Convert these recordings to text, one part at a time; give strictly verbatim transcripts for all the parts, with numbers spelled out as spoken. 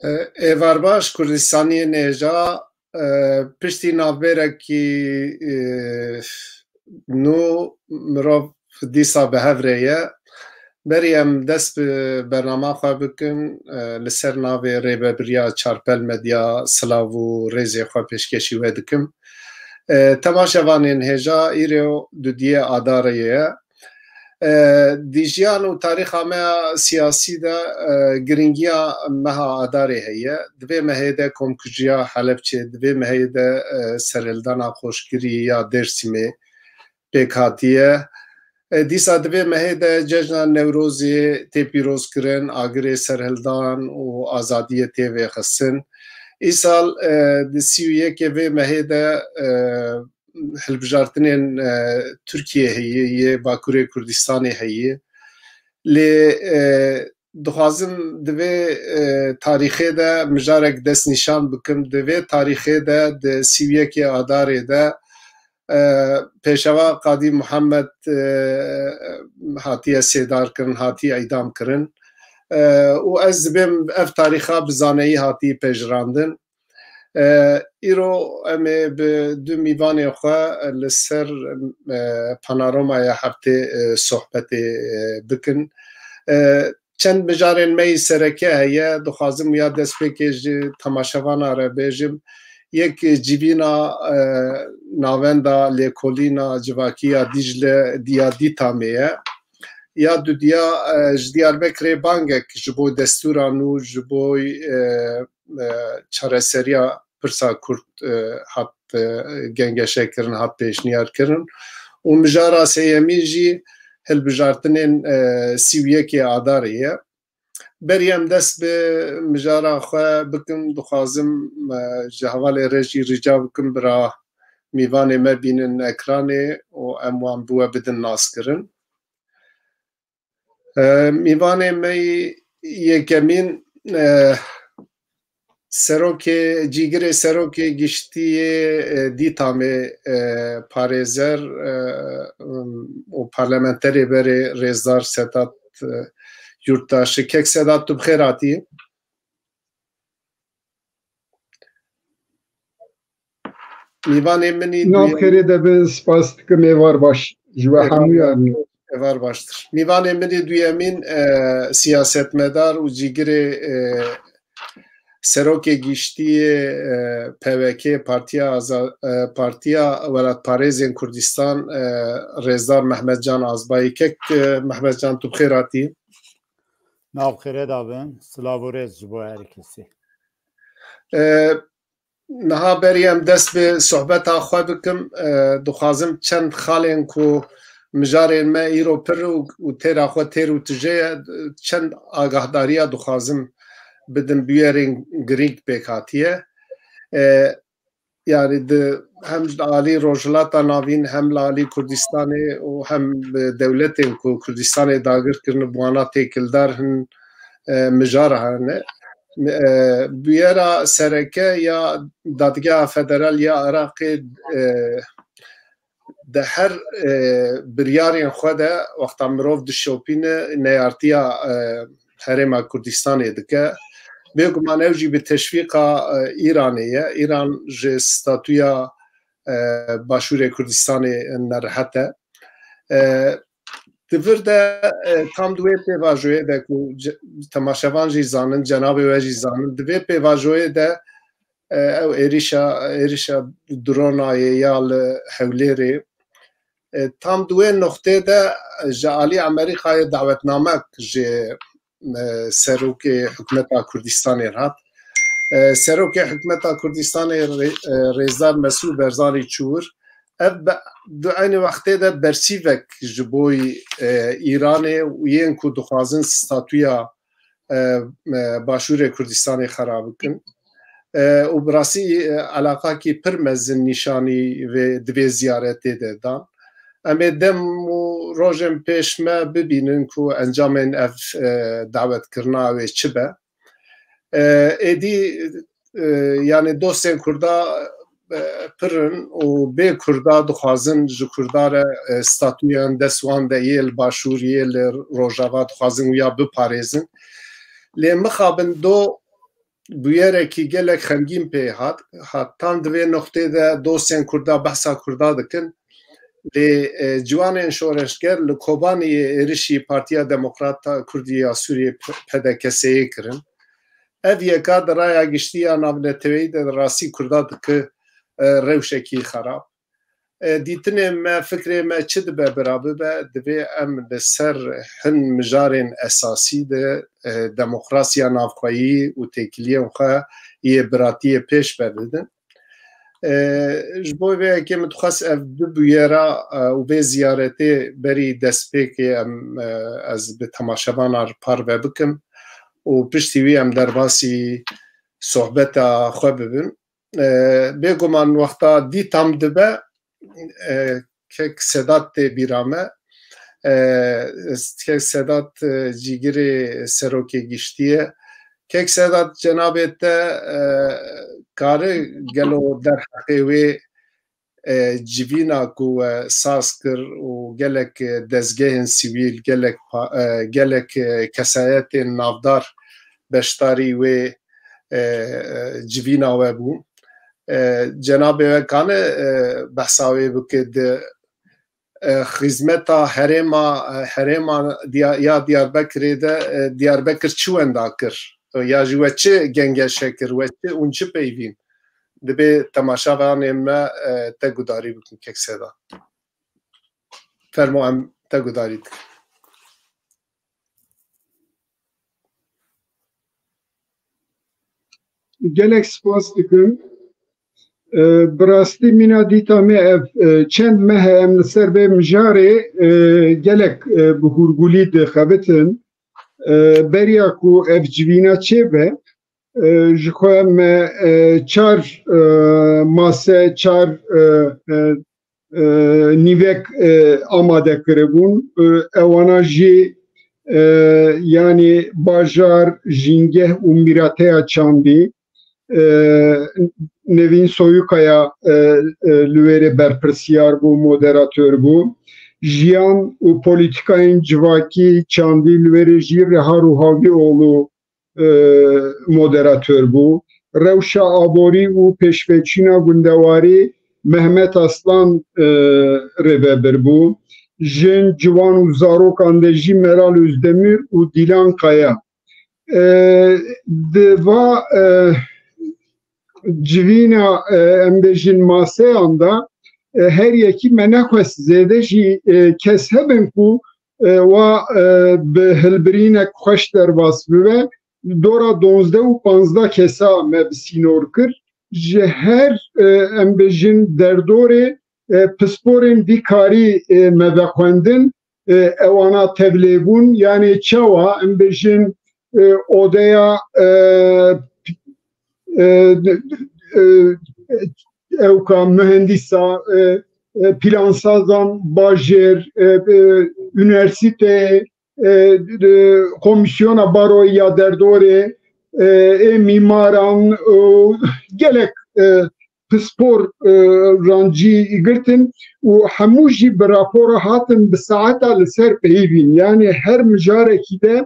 Êvar baş, Kurdistaniyên hêja, e, piştî navbêrekî, e, nû mirov dîsa bi hev re ye. Berî em dest bi bernama xwe bikin, e, li ser navê Rêvebiriya Çarpel Medya silav û rêzê xwe pêşkêşî we dikim. E, temaşevanên hêja, îro dudiyê Adarê ye. E, di jiyan û tarîxa me ya siyasî de, e, giringiya meha Adarê heye. Di vê mehê de komkujiya Helebçê, di vê mehê de, e, serhildana Xoşgirî ya Dêrsimê pêk hatiye. E, dîsa di vê mehê de cejna Newrozê tê pîrozkirin, agirê serhildan û azadiyê tê vêxistin. Îsal, e, di sî û yekê vê mehê de, e, hilbijartinên, e, Tirkiyê heye, yê Bakurê Kurdistanê heye. Lê, e, dixwazim di vê, e, tarîxê de mijarek destnîşan bikim. Di vê tarîxê de, di sî û yekê Adarê de, e, Pêşewa Qadî Muhammed, e, hatiye sêdar kirin, hatiye îdam kirin. E, û ez dibêm ev tarîxa bi zaneyî hatî pejirandin. E, îro em ê bi du mîvanên xwe li ser, e, panorama ya heftê, e, sohbetê, e, bikin. E, çend mijarên me yî sereke heye, dixwazim ya destpêkê ji temaşevana re bêjim. Yek civîna, e, navenda lêkolîna civakî ya Dîcle, ya Dîtamê ye. Ya dudiya, e, ji Diyarbekirê bangek ji bo destûra nû, ji bo, e, e, çareseriya pirsa Kurd, e, hat, e, gengeşekirin, hat pêşniyarkirin. Û mijara sêyemîn jî hilbijartinên, e, sî û yekê Adarê ye. Berî em dest bi mijara xwe bikin, dixwazim, e, ji hevalê re jî rica bikim, bira mîvanê me bînin ekranê û em wan bi we bidin naskirin. E, mîvanê me yî yekemîn, e, serokê, cîgirê serokê giştî yê, e, Dîtamê, e, parêzer, e, û parlamenterê berê rêzdar Sedat, e, Yurtdaş. Kek Sedat, tu bi xêr hatî. Mîvanê min î Nav duyem- xêrê de be, spas dikim, êvar baş ji we Êvar hemûyan. Êvar baştir. Mîvanê min î duyemîn, e, siyasetmedar û cîgirê, e, serokê giştî yê, e, P V K, Partiya Aza-, e, Partiya Welatparêzên Kurdistan, e, Rêzdar Mehmet Can Azbayî. Kek, e, Mehmet Can, tu bi xêr hatî. Nav xêrê de bin, silav û rêz ji bo her kesî. E, niha berî em dest bi sohbeta xwe bikim, e, dixwazim çend xalên ku mijarên me îro pir û, û têra xwe têr û tije ye, çend agahdariya dixwazim bidim, bûyerên girîng pêk hatiye. E, yani di hem li alî Rojhilata Navîn, hem li alî Kurdistanê û hem bi dewletên ku Kurdistanê dagir kirine, bi wana têkildar hin, e, mijar hene. E, bûyera sereke ya Dadgeha Federal ya Iraqê, e, di her, e, biryarên xwe de wexta mirov dişopîne neyartiya, e, Herêma Kurdistanê dike. Bêguman ew jî bi teşvîqa, e, Îranê ye. Îran ji statûya, e, Başûrê Kurdistanê nerehet e. E, di vir de, e, tam di wê pêvajoyê de ku ce-, temaşevan jî zanin, cenabê we jî zanin, di vê pêvajoyê de, e, ew êrîşa, êrîşa dronayê ya li Hewlêrê, e, tam di wê noqtê de ji alî Amerîkayê dawetnamek ji, e, serokê hikûmeta Kurdistanê hat. E, serokê hikûmeta Kurdistanê Rê-, e, Rêzdar Mesûd Barzanî çû wir. Ev be-, di eynî wextê de bersîvek ji bo, e, Îranê û yên ku dixwazin statûya, e, e, Başûrê Kurdistanê xera bikin. E, û bi rastî, e, elaqakî pir mezin nîşanî vê, di vê ziyaretê de dan. Em ê dem û rojên pêş me bibînin ku encamên ev, e, dawetkirina wê çi be. E, êdî, e, yani dostên Kurda, e, pir in û bê Kurda dixwazin ji Kurda re, e, statûyan dest wan de yê li Başûr, yê li Rojava dixwazin wiya biparêzin. Lê mixabin do bûyerekî gelek xemgîn pê hat, hat. Tam di vê noqtê de dostên Kurda behsa Kurda dikin. Lê, e, ciwanên şoreşger li Kobaniyê êrişî Partiya Demokrata Kurdî ya Sûriyê, P D K S'ê kirin. Ev yeka di raya giştî ya navneteweyî de rastî Kurda dike, e, rewşekî xerab. E, dîtinê me, fikrê me çi dibe bira bibe, divê em li ser hin mijarên esasî de, e, demokrasiya navxweyî û têkiliyên xwe yê biratiyê pêş ve bidin. E, ji bo vê yekê min dixwest ev du bûyera, e, û vê ziyaretê berî destpêkê em, e, ez bi temaşevanan re parve bikim û piştî wî em derbasî sohbeta xwe bibin. E, bêguman wexta dî tam dibe, e, kek Sedat tê bîra me. E, kek Sedat, e, cîgirê serokê giştî ye. Kek Sedat, cenabê te, e, kare gelo derheqê wê, e, civîna ku we saz kir û gelek, e, dezgehên sivîl, gelek pa-, e, gelek, e, kesayetên navdar beşdarî wê, e, e, civîna we bûn. E, cenabê we kane, e, behsa wê bike di, e, xizmeta herêma, e, herêma Diya-, ya Diyarbekirê de, e, Diyarbekir çi wenda kir? Ya ji we çi gengeşe kir? We çi, hûn çi peyvîn? Divê temaşevanên me, e, te gudarî bikin, kek Sedat. Fermo, em te gudarî dikin. Gelek spas dikim. E, bi rastî mîna dîta me ev, e, çend meh e em li ser vê mijarê, e, gelek, e, bi hûrgulî dixebitin. E, beriya ku ev civîna çêbe, e, ji xwe me, e, çar, e, mase, çar, e, e, e, nîvek, e, amade kiribûn. E, ewana jî, e, yanî bajar, jîngeh û mîrateya çandî, e, Nevîn Soyukaya, e, e, li wêrê berpirsiyar bû, moderator bû. Jiyan û polîtîkayên civakî çandî li wêrê jî Reha Ruhavîoğlu, e, moderator bû. Rewşa aborî û pêşveçûna gundewarî Mehmet Aslan, e, rêvebir bû. Jin, ciwan û zarokan de jî Meral Özdemir û Dilan Kaya. E, di va, e, civîna, e, em bêjin maseyan de, e, her yekî me nexwest zêde jî, e, kes hebin ku, e, wa, e, bi hilbirînek xweş derbas bibe. Dora duwazdeh û panzdeh kesa me bi sînor kir. Ji her, e, em bêjin derdorê, e, pisporên vî karî, e, me vexwendin. E, ewana tevlê bûn, yanî çawa em bêjin, e, odeya, e, e, e, ewka mühendîsa, e, e, plansazan bajêr, e, e, üniversite, e, e, komîsyona baroyê ya derdorê, e, ê mîmaran, e, gelek, e, pispor, e, rancî girtin û hemû jî bi rapora hatin bi saeta li ser peyvîn. Yanî her mijarekî de,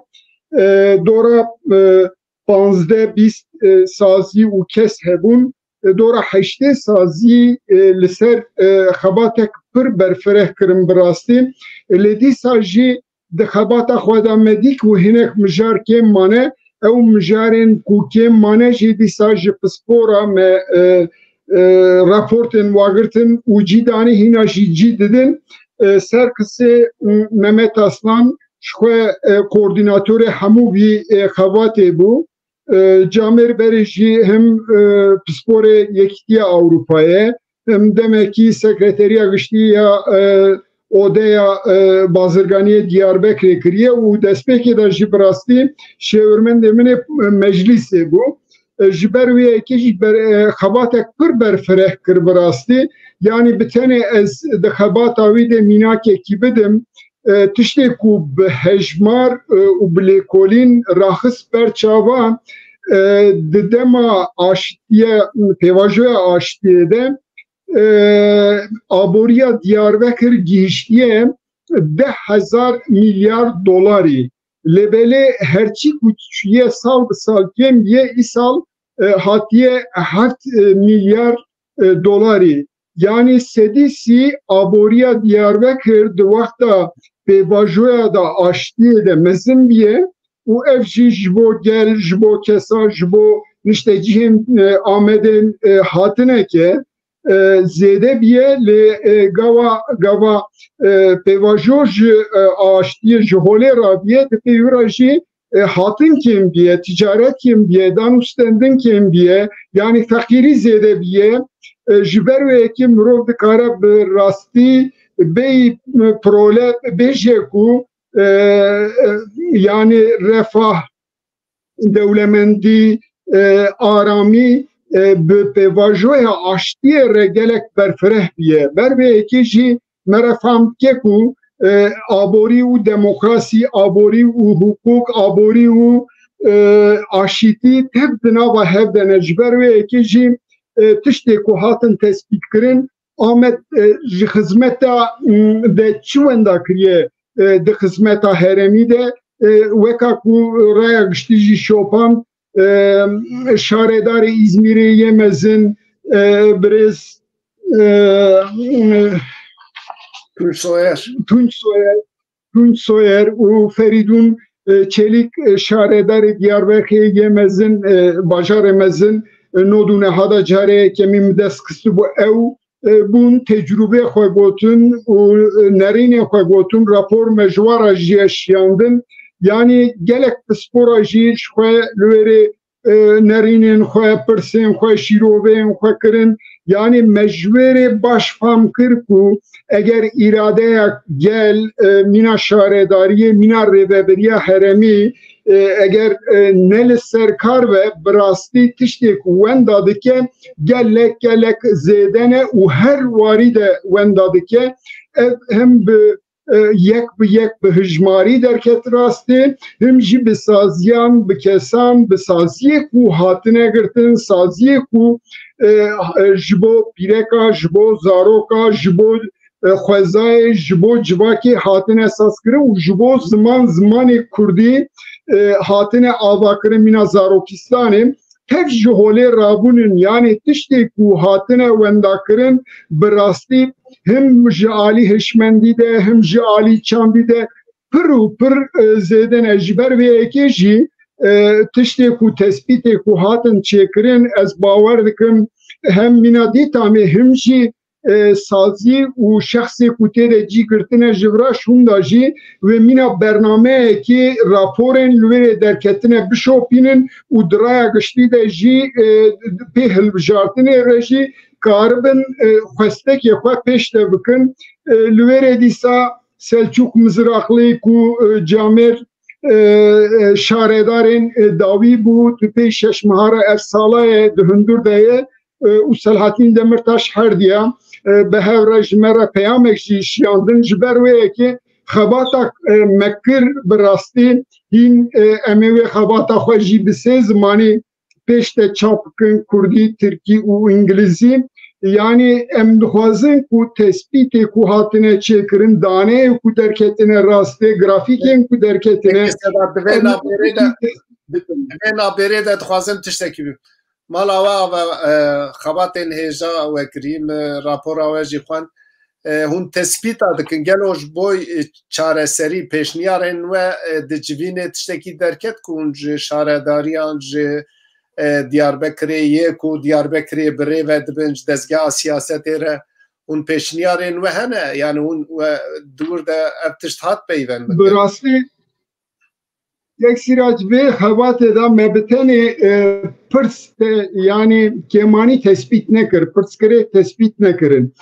e, dora, e, panzdeh bîst, e, sazî û kes hebûn, e, dora heştê sazî, e, li ser, e, xebatek pir berfireh kirin bi rastî. E, lê dîsa jî di xebata xwe de me dî ku hinek mijar kêm mane, ew mijarên ku kêm mane jî dîsa ji pispora me, e, e, raportên wagirtin û cî danî hîna jî cî didin. E, ser qisê, m, Mehmet Aslan ji xwe, e, koordînatorê hemû vî, e, xebatê bû. E, camêr berê jî him, e, pisporê Yekîtiya Ewropayê, him demekî Sekreteriya Giştî ya, e, Odeya, e, Bazirganiyê Diyarbekirê kiriye û destpêkê de jî bi rastî şêwirmendê min ê meclîsê bû. E, ji ber wê yekê jî ber-, e, xebatek pir berfireh kir bi rastî. Yanî bi tenê ez di xebata wî de mînakekî bidim, e, tiştê ku bi hejmar, e, û bi lêkolîn raxist ber çavan, e, di dema aştiye, pêvajoya aştiyê de, e, aboriya Diyarbekir gihiştiye deh hezar milyar dolarî. Lê belê herçî ku çûye sal bi sal kêm ye, îsal e, hatiye heft, e, milyar, e, dolarî. Yanî sedî sî aboriya Diyarbekir di wexta pêvajoya da aştiyê de mezin biye û ev jî ji bo gel, ji bo kesa, ji bo niştecihên, e, Amedên, e, hatineke, e, zêde biye, lê, e, gava, gava, e, pêvajo ji, e, aştiyê ji holê rabiye, di pêvira jî, e, hatin kêm biye, ticaret kêm biye, dan û stendin kêm biye, yanî feqîrî zêde biye. E, ji ber wê yekê mirov dikare bi rastî bêyî, e, prole bêje ku, e, e, yanî refah, dewlemendî, e, aramî, e, bi pêvajoya aştiyê re gelek berfireh biye. Ber vê yekê jî me re fam dike ku, e, aborî û demokrasî, aborî û hukuk, aborî û, e, aşîtî tev di nava hev de ne. Ji ber wê yekê jî, e, tiştê ku hatin tespîtkirin, Amed, e, ji xizmeta, m, de çi wenda kiriye, e, di xizmeta herêmî de, e, weka ku raya giştî jî şopand, e, şaredarê Îzmîrê yê mezin, e, birêz, e, Tunç Soyer. Tunç Soyer, Tunç Soyer û Ferîdûn, e, Çelîk, e, şaredarê Diyarbekirê yê mezin, e, bajarê mezin, e, nod û nehada carê yekemîn bi dest xistibû ew, e, bûn, tecrûbê xwe gotin û, e, nerînê xwe gotin, rapor me ji wan re jî ye şiyandin. Yanî gelek pispora jî ji xwe li wêrê, e, nerînên xwe, pirsên xwe, şîroveyên xwe kirin. Yanî me ji wêrê baş fam kir ku eger îradeya gel, e, mîna şaredariyê, mîna rêveberiya herêmî, e, eger, e, ne li ser kar be, bi rastî tiştê ku wenda dike, gelek, gelek zêde ne û her warî de wenda dike. Ev hem bi, e, yek bi yek bi hijmarî derket rastê, him jî bi saziyan, bi kesan, bi saziyê ku hatine girtin, saziyê ku, e, e, ji bo pîreka, ji bo zaroka, ji bo, e, xwezayê, ji bo civakê hatine sazkirin û ji bo ziman, zimanê kurdî, e, hatine avakirin mîna zarokistanê. Tev ji holê rabûnin, yanî tiştê ku hatine wendakirin, bi rastî him ji alî hişmendî de, him ji alî çandî de pir û pir, e, zêde ne. Ji ber vê yekê jî, e, tiştê ku, tespîtê ku hatin çêkirin, ez bawer dikim hem mîna dîtamê, him jî, e, sazî û şexsê ku tê de cî girtine ji vira şûnda jî wê mîna bernameyekê, raporên li wê derketine bişopînin û di raya giştî de jî, e, pê hilbijartinê re jî karibin, e, xwestekê xwe pêş de bikin. E, li wêrê dîsa Selçûk Mizraqlî ku, e, camêr, e, e, şaredarên, e, dawî bû, tu pê şeş meha re ev sala ye, di hundir de ye, e, û Selahattin Demirtaş herdiya, e, bi hev re ji me re peyamek jî şiyandin. Ji ber wê yekê xebata, e, me kir bi rastî hîn, e, em ê wê xebata xwe jî bi sê zimanî pêş de çap bikin, kurdî, tirkî û îngilîzî. Yanî em dixwazin ku tespîtê ku hatine çêkirin, daneyê ku derketine rastê, grafîkên ku derketine, Peki, Sedat, di vê em navberê de, di vê navberê de dixwazim tiştekî bim. Mala we ava, e, xebatên hêja we kirî, min rapora we jî xwend. E, hûn tespîta dikin, gelo ji bo, e, çareserî pêşniyarên we, e, di civînê tiştekî derket ku hûn ji şaredariyan, ji, e, Diyarbekirê yê ku Diyarbekirê bi rê ve dibin, ji dezgeha siyasetê re hûn pêşniyarên we hene? Yani hûn we di wir de ev tişt hat peyvendin? Bi rastî Yek Sîrac, vê xebatê de me bi tenê, e, pirs, e, yanî kêmanî tespît nekir, pirsgirêk tespît nekirin.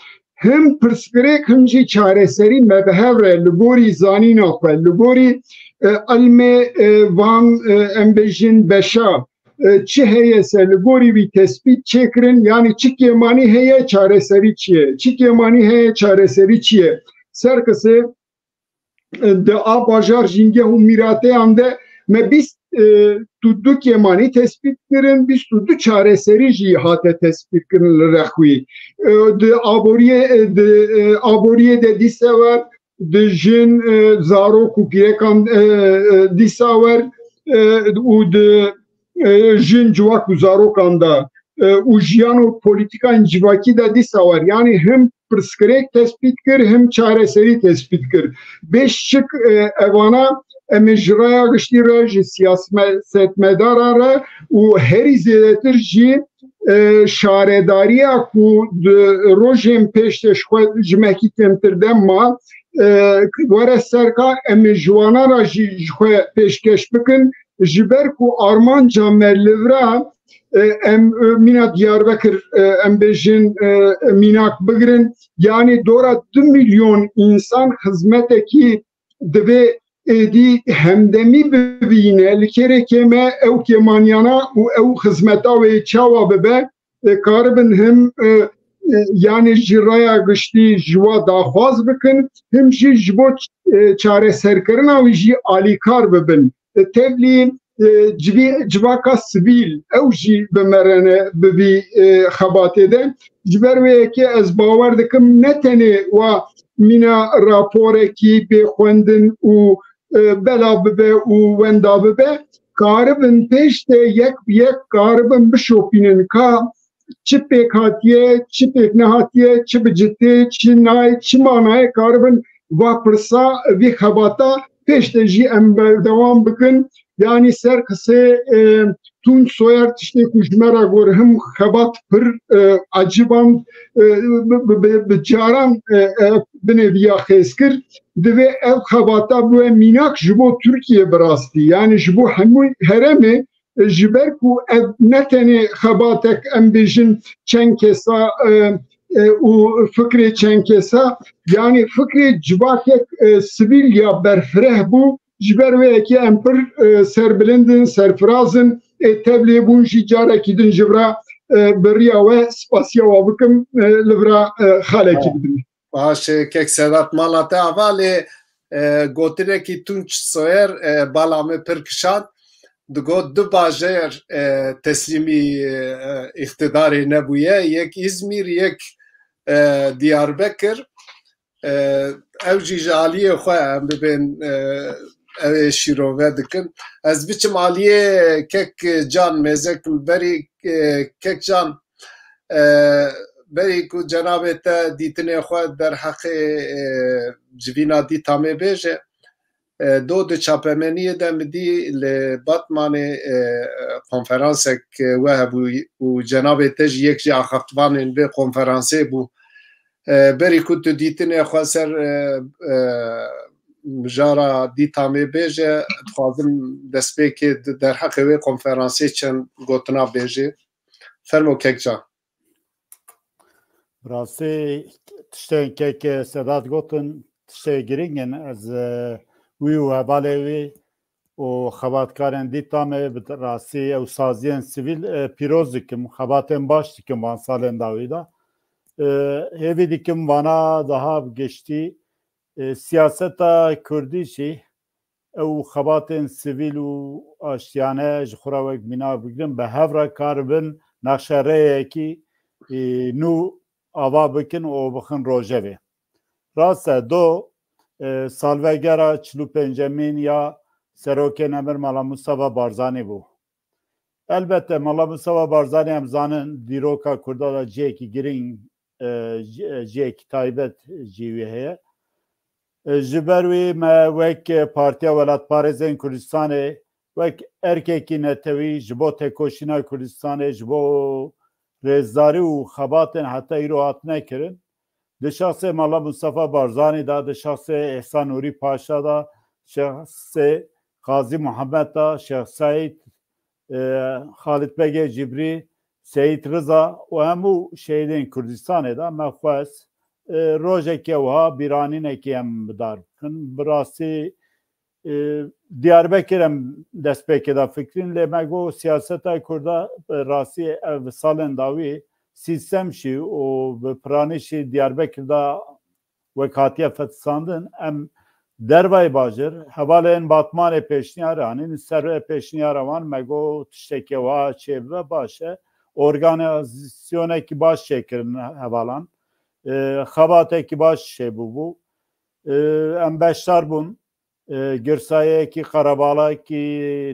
Him pirsgirêk, him jî çareserî me bi hev re li gorî zanîna xwe, li gorî, e, ilmê, e, van, e, em bêjin beşa, e, çi heye se li gorî wî tespît çêkirin, yanî çi kêmanî heye, çareserî çi ye? Çi kêmanî heye, çareserî çi ye? Serkisê, e, di a bajar Jîngeh û Mîrateyan de me bîst, e, û du kêmanî tespît kirin, bîst û du çareserî jî hate tespît kirin li Rexwî. E, di aboriyê, e, di, e, aboriyê de dîse wer, di jin, e, zarok û pîrekan, e, e, dîsa wer, e, û di e, jin, civak û zarokan de, e, û jiyan û polîtîkayên civakî de dîsa wer. Yanî him pirsgirêk tespît kir, him çareserî tespît kir. Bêşik, e, evana em ê ji raya giştî re, ji siyasetmedaran re û herî zêdetir jî, e, şaredariya ku di rojên pêş de ji xwe ji me hî kêmtir dem ma, e, were ser ka em ê ji wana re jî ji xwe pêşkeş bikin, ji ber ku armanca me li vira, e, em, e, mîna Diyarbekir, e, em bêjin, e, mînak bigirin, yanî dora du milyon însan xizmetekî divê êdî hemdemî bibîne, li kêrekê me ew kêmaniyana û ew xizmeta wê çawa bibe, e, karibin him, e, e, yanî ji raya giştî ji wa daxwaz bikin, him jî ji bo, e, çareserkirina wî jî alîkar bibin. E, tevlî, e, civî-, civaka sivîl ew jî bi me re ne bi vî, e, xebatê de. Ji ber wê yekê ez bawer dikim ne tenê wa mîna raporekî bê xwendin û, e, bela bibe û wenda bibe, karibin pêş de yek bi yek karibin bişopînin ka çi pêk hatiye, çi pêk nehatiye, çi bi citê, çi nayê, çi manayê, karibin va pirsa, vî xebata pêş de jî em berdewam bikin. Yanî ser qisê, e, Tunç Soyer tiştê ku ji me re got, him xebat pir, e, eciband, e, bi, bi, bi, bi caran, e, e, binê viya xêz kir. Divê ev xebata bibe mînak ji bo Tirkiye bi rastî. Yanî ji bo hemû herêmê, e, ji ber ku ev ne tenê xebatek, em bêjin, çend kesa, e, e, û fikrê çend kesa, yanî fikrê civakek, e, sivîl ya berfireh bû. Ji ber wê yekê em pir, e, serbilind in, serfiraz in. Ê tevlê bûn jî carekî din ji vira, e, bi riya we spasiya we bikim, e, li vira, e, xalekî bidim. Baş e, kek Sedat, mala te ava lê, e, gotinekî Tunç Soyer, e, bala min pir kişand. Digot du bajêr, e, teslîmî, e, îqtidarê nebûye. Yek Îzmîr, yek, e, Diyarbekir. E, ew jî ji aliyê xwe em bibên, e, ew ê şîrove dikin. Ez biçim aliyê kek Can mêzekim berî, e, kek Can, e, berî ku cenabê te dîtinê xwe derheqê, e, civîna Dîtamê bêje, e, do di çapemeniyê de min dî li Batmanê, e, konferansek we hebû û cenabê te jî yek ji axaftvanên vê konferansê bû. E, berî ku tu dîtinê xwe ser, e, e, mijara Dîtamê bêje, dixwazim destpêkê di derheqê wê konferansê çend gotina bêjê. Fermo kek Can. Bi rastî tiştên kek Sedat gotin, tiştê girîng in. Ez, e, wî û hevalê wî û xebatkarên Dîtamê bi rastî ew saziyên sivîl, e, pîroz dikim, xebatên baş dikim van salên dawî de. E, hêvî dikim vana daha bi giştî, e, siyaseta kurdî jî ew xebatên sivîl û aştiyane ji xwe re wek mînak bigirin, bi hev re karibin nexşerêyekî, e, nû ava bikin û bixin rojevê. Rast e, do, e, salvegera çil û pêncemîn ya Serokê Nemir Mala Mustafa Barzanî bû. Elbette Mala Mustafa Barzanî em zanin dîroka Kurda de cihekî girîng, e, ci-, cihekî taybet cî wî heye. E, ji ber wî me wek Partiya Welatparêzên Kurdistanê, wek erkekî netewî ji bo tekoşîna Kurdistanê, ji bo rêzdarî û xebatên heta îro hatine kirin, di şexsê Mala Mustafa Barzanî de, di şexsê Îhsan Nûrî Paşa de, şexsê Qazî Muhammed de, Şêx Seîd, e, Xalid Begê Cibrî, Seyîd Riza û hemû şehîdên Kurdistanê de me xwest, e, rojekê wiha bîranînekê em bi dar bikin. Bi rastî, e, Diyarbekir em destpêkê de fikrîn, lê me got siyaseta Kurda bi rastî ev salên dawî sîstem şî û bi piranî şî Diyarbekir de wek hatiye fetisandin, em dervayê bajêr, hevalên Batmanê pêşniyar anîn, ser vê pêşniyara wan me got tiştekê wiha çêbibe baş e. Organîzasyonekî baş çêkirin hevalan. E, xebatekî baş çêbûbû. E, em beşdar bûn. e, girsayekî qerebalekî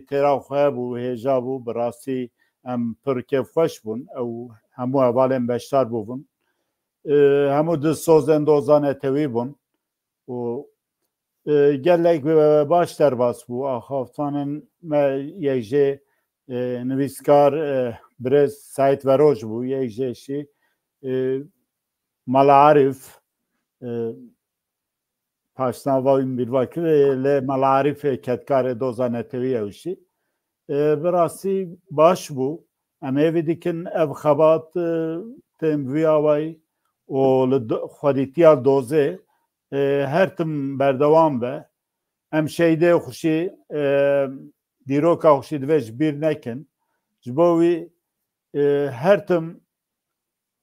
têra xwe bû, hêja bû, bi rastî em pir kêfxweş bûn. Ew hemû hevalên beşdar bûbûn. E, hemû di sozên doza netewî bûn. Û, e, gelek, e, baş derbas bû. Axaftanên me yek jê, e, nivîskar, e, birêz Seîd Veroj bû, yek jê şî, e, Mala Arif, e, paşnava wî min bîr va kir, e, lê Mala Arif, e, kedkarê doza netewî ew jî. E, bi rastî baş bû. Em hêvî dikin ev xebat, e, tên vî awayî û li do-, xwedîtiya dozê, e, her tim berdewam be. Em şehîdê xwe jî, e, dîroka xwe jî divê ji bîr nekin. Ji bo wî, e, her tim,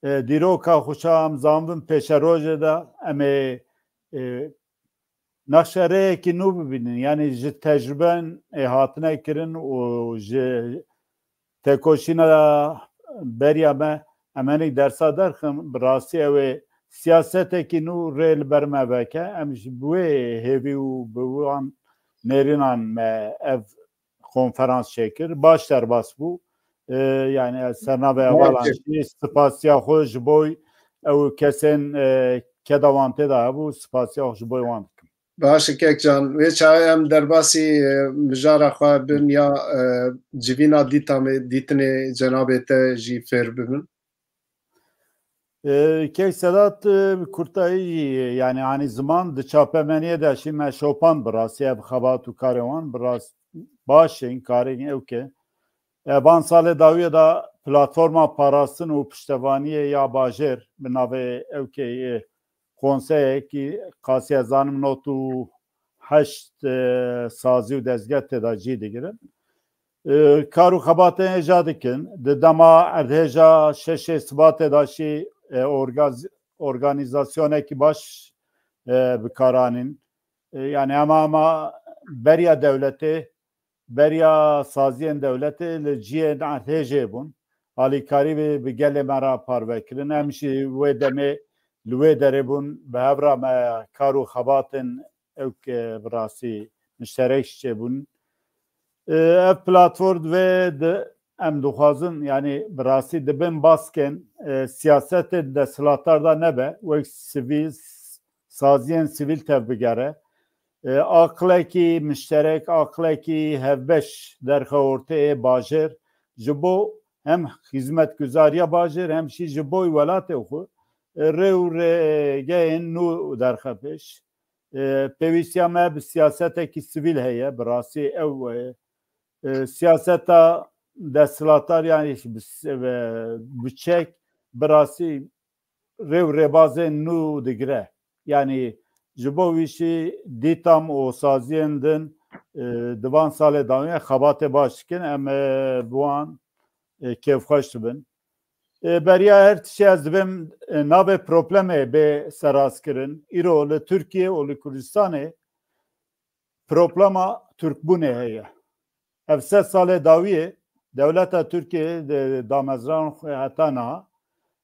e, dîroka xwe şa em zanibin pêşerojê de em ê, e, nexşereyekî nû bibînin. Yanî ji tecrûben ê hatine kirin û ji tekoşîna beriya me em henîk dersa derxin, bi rastî ew ê siyasetekî nû rê li ber me veke. Em ji bi wê hêvî û bi wan nêrînan me ev konferans çêkir. Baş derbas bû. E, yanî ez ser navê hevalan jî spasiya xwe ji bo ew kesên, e, keda wan tê de hebû, spasiya xwe ji bo wan dikim. Baş e Kekcan, wê çaxê em derbasî, e, mijara xwe bin ya, e, civîna dîtamê, dîtinê cenabê te jî fêr bibin. E, Kek Sedat, e, bi kurtayî, yanî, hanî ziman di çapemeniyê de şî me şopand bi rastî ev xebat û karê wan bi rast baş in, karên ew ke. E, van salê dawiyê de platforma parastin û piştevaniyê ya bajêr bi navê ew ke, e, konseyekî qasî ez zanim not û heşt, e, sazî û dezgeh tê de cî digirin. E, kar û xebatên hêja dikin. Di dema erdhêja şeşê Sibatê de şî, e, orgaz-, organîzasyonekî baş, e, bi kar anîn. E, yanî hema hema beriya dewletê, beriya saziyên dewletê li cihên erdhêjê bûn. Alîkarî bi, bi gelê me re parve kirin. Em jî wê demê li wê derê bûn. Bi hev re me kar û xebatên ew ke bi rastî mişterek çêbûn. E, ev platform divê di, em dixwazin, yanî bi rastî dibin baskên, e, siyasetên desthilatdar de nebe, wek sivîl, saziyên sivîl tevbigere. E, aqilekî mişterek, aqilekî hevbeş derxe ortê ê bajêr ji bo hem xizmetguzariya bajêr hem jî ji bo welatê xwe, e, rê û rêgehên nû derxe pêş. E, pêwîstiya me bi siyasetekî sivîl heye, bi rastî ew, e, e, siyaseta desthilatdar, yanî bi s-, e, bi çek, bi rastî rê û rêbazên nû digire. Yanî ji bo wî jî dîtam û saziyên din, e, di van salê dawiyê xebatê baş dikin, em, e, bi wan, e, kêfxweş dibin. E, beriya her tiştî ez dibêm, e, navê problemê bê serastkirin. Îro li Tirkiye û li Kurdistanê problema Tirkbûnê heye. Ev sed salê dawiyê dewleta Tirkiye de damezran xwe heta niha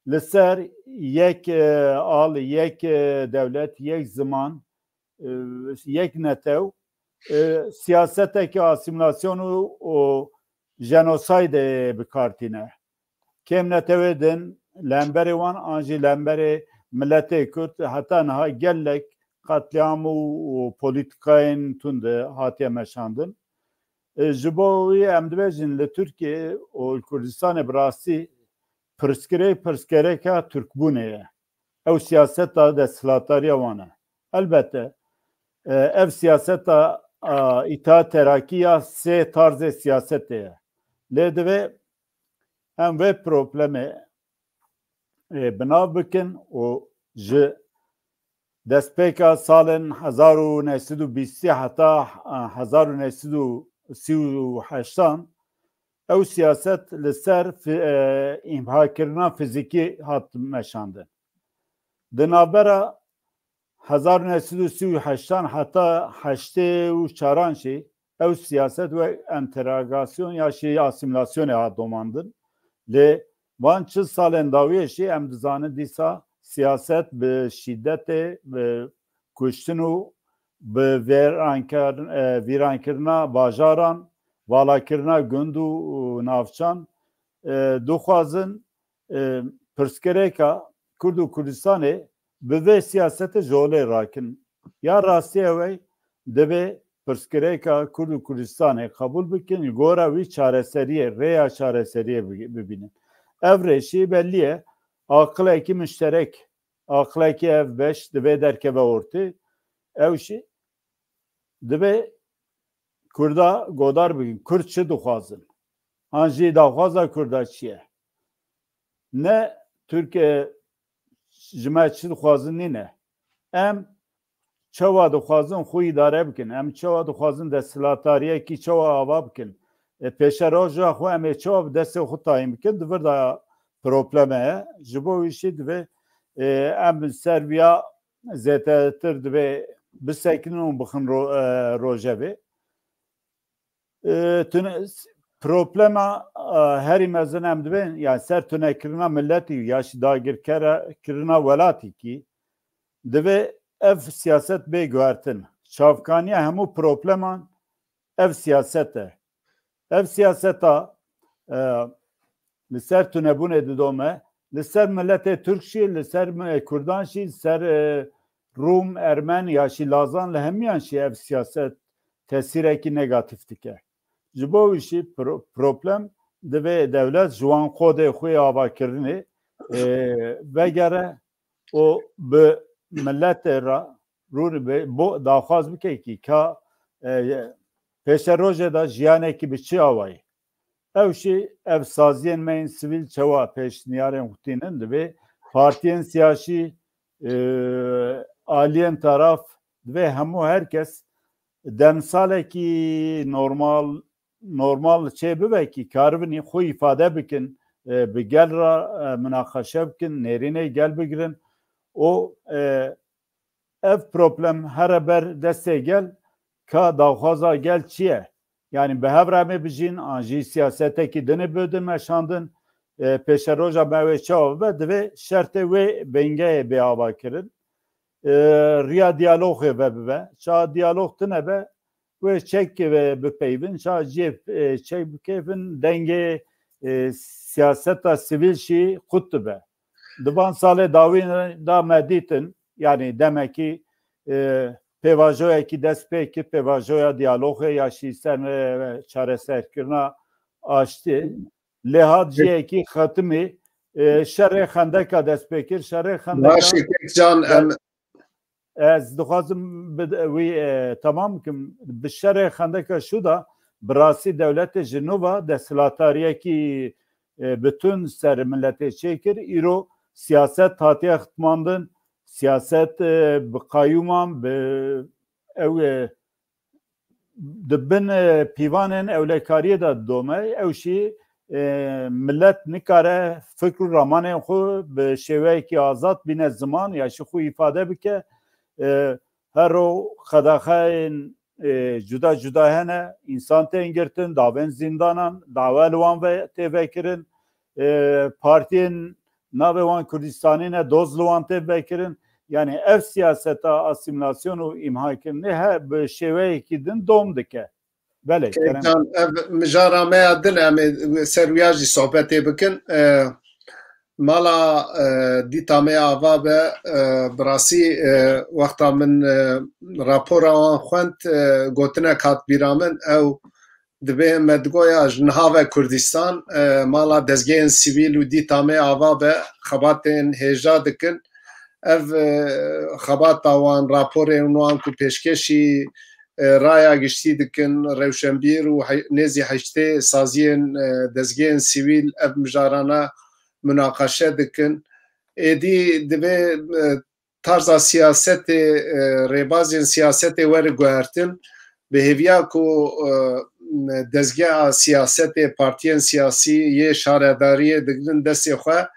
li ser yek, e, al, yek, e, dewlet, yek ziman, e, yek netew, e, siyasetekî asîmîlasyon û, û jenosaydê bi kar tîne. Kêm netewê din li hemberê wan an jî li hemberê miletê Kurd heta niha gelek qetlîam û, û polîtîkayên tund hatiye meşandin. E, ji bo wî em dibêjin li Tirkiye û li Kurdistanê bi rastî pirsgirêk pirsgirêka Tirkbûnê ye. Ew siyaseta desthilatdariya wan e. Elbette, e, ev siyaseta, a, Îttihat Terakî ya sê tarzê siyasetê ye. Lê divê em vê problemê, e, bi nav bikin û ji destpêka salên hezar û neh sed û bîstî heta, e, hezar û neh sed û sî û heştan ew siyaset li ser fi-, e, îmhakirina fizîkî hat meşandin. Di navbera hezar û neh sed û sî û heştan heta heştê û çaran jî ew siyaset wek entegrasyon ya jî asîmîlasyonê hat domandin. Lê van çil salên dawiyê jî em dizanin dîsa siyaset bi şîdetê, bi kuştin û bi vêrankar-, e, vîrankirina bajaran, valakirina gund û, û navçan, e, dixwazin, e, pirsgirêka Kurd û Kurdistanê bi vê siyasetê ji holê rakin. Ya rastî ew e, divê pirsgirêka Kurd û Kurdistanê qebûl bikin, li gora wî çareseriyê, rêya çareseriyê bi-, bibînin. Ev rê jî bellî ye, aqilekî muşterek, aqilekî hevbeş divê derkeve ortê. Ew jî divê Kurda godar bikin. Kurd çi dixwazin? An jî daxwaza Kurda çi ye? Ne Tirkiye ji me çi dixwazin nîne. Em çawa dixwazin xwe îdare bikin? Em çawa dixwazin desthilatdariyekî çawa ava bikin? E, pêşeroja xwe em ê çawa bi destê xwe tayîn bikin? Di vir de probleme ye. Ji bo wî jî divê, e, em ser viya zêdetir divê bisekinin û bixin ro-, e, rojevê. E, tune-, problema, e, herî mezin em dibên, yani ser tunekirina milletî ya jî dagirkere-, kirina welatîkî, divê ev siyaset bê guhertin. Çavkaniya hemû probleman ev siyaset e. Ev siyaseta, e, li ser tunebûnê didome, li ser miletê Tirk jî, li ser me-, Kurdan jî, li ser, e, Rûm, Ermen ya jî Lazan, li hemiyan jî ev siyaset tesîrekî negatîf dike. Ji bo wî jî pro-, problem divê dewlet ji wan qodê xwe yê avakirinê, e, vegere û bi miletê re rû be, bo daxwaz bike kî ka, e, pêşerojê de jiyanekî bi çi awayî? Ew jî ev saziyên me yên sivîl çawa pêşniyarên xwe tînin, divê partiyên siyasî, e, aliyên taraf, divê hemû herkes demsalekî normal, normal çê bibe kî karibin xwe îfade bikin, e, bi gel re, e, minaqeşe bikin, nêrînê gel bigirin û, e, ev problem here ber destê gel ka daxwaza gel çi ye? Yani bi hev re em ê bijîn, an jî siyasetekî din ê bidin meşandin, e, pêşeroja me wê çawa bibe, divê şertê wê bingehê bê avakirin. E, riya diyalogê vebibe. Ça diyalog tune be, wê çek ve bipeyvin, ça cê, e, çek bikevin, dengê, e, siyaseta sivîl jî qut dibe. Di van salê dawî de me dîtin, yani demekî, e, pêvajoyekî dest pê kir, pêvajoya diyalogê ya jî ser, e, çareserkirina aştî. Lê hat cihekî xetimî, e, şerê xendeka dest pê kir, şerê xendeka Baş e, Kekcan, em, ez dixwazim bi wî, e, temam bikim. Bi şerê xendeka Şû de bi rastî dewletê ji nû ve desthilatdariyekî, e, bütün ser miletê çêkir. Îro siyaset hatiye xitmandin, siyaset, e, bi qayûman, bi ew, e, di bin, e, pîvanên ewlekariyê de didome. Ew jî, e, milet nikare fikr û ramanên xwe bi şêweyekî azad bîne ziman ya jî xwe îfade bike. E, her ro qedexeyên, e, cuda cuda hene, însan tên girtin, davên zîndanan, dawa li wan ve tê vekirin. E, partiyên navê wan Kurdistanî ne, doz li wan tê vekirin. Yani ev siyaseta asîmîlasyon û îmhakirinê he bi şêweyekî din dom dike. Belê, Kerem. Keycan, ev mijara me ya din, em ê ser wiya jî sohbetê bikin. E, mala, e, dîta me ya ava be, e, bi rastî, e, wexta min, e, rapora wan xwend, e, gotinek hat bîra min, ew dibê me digoya ji niha ve Kurdistan, e, mala dezgehên sivîl û dîta me ava be, xebatên hêja dikin. Ev, e, xebata wan, raporên wan ku pêşkêşî, e, raya giştî dikin, rewşenbîr û he-, nêzî heştê saziyên, e, dezgehên sivîl ev mijarana munaqeşe dikin. Êdî divê, e, tarza siyasetê, e, rêbazên siyasetê were guhertin, bi hêviya ku, e, dezgeha siyasetê, partiyên siyasî yê şaredariyê digrin destê xwe,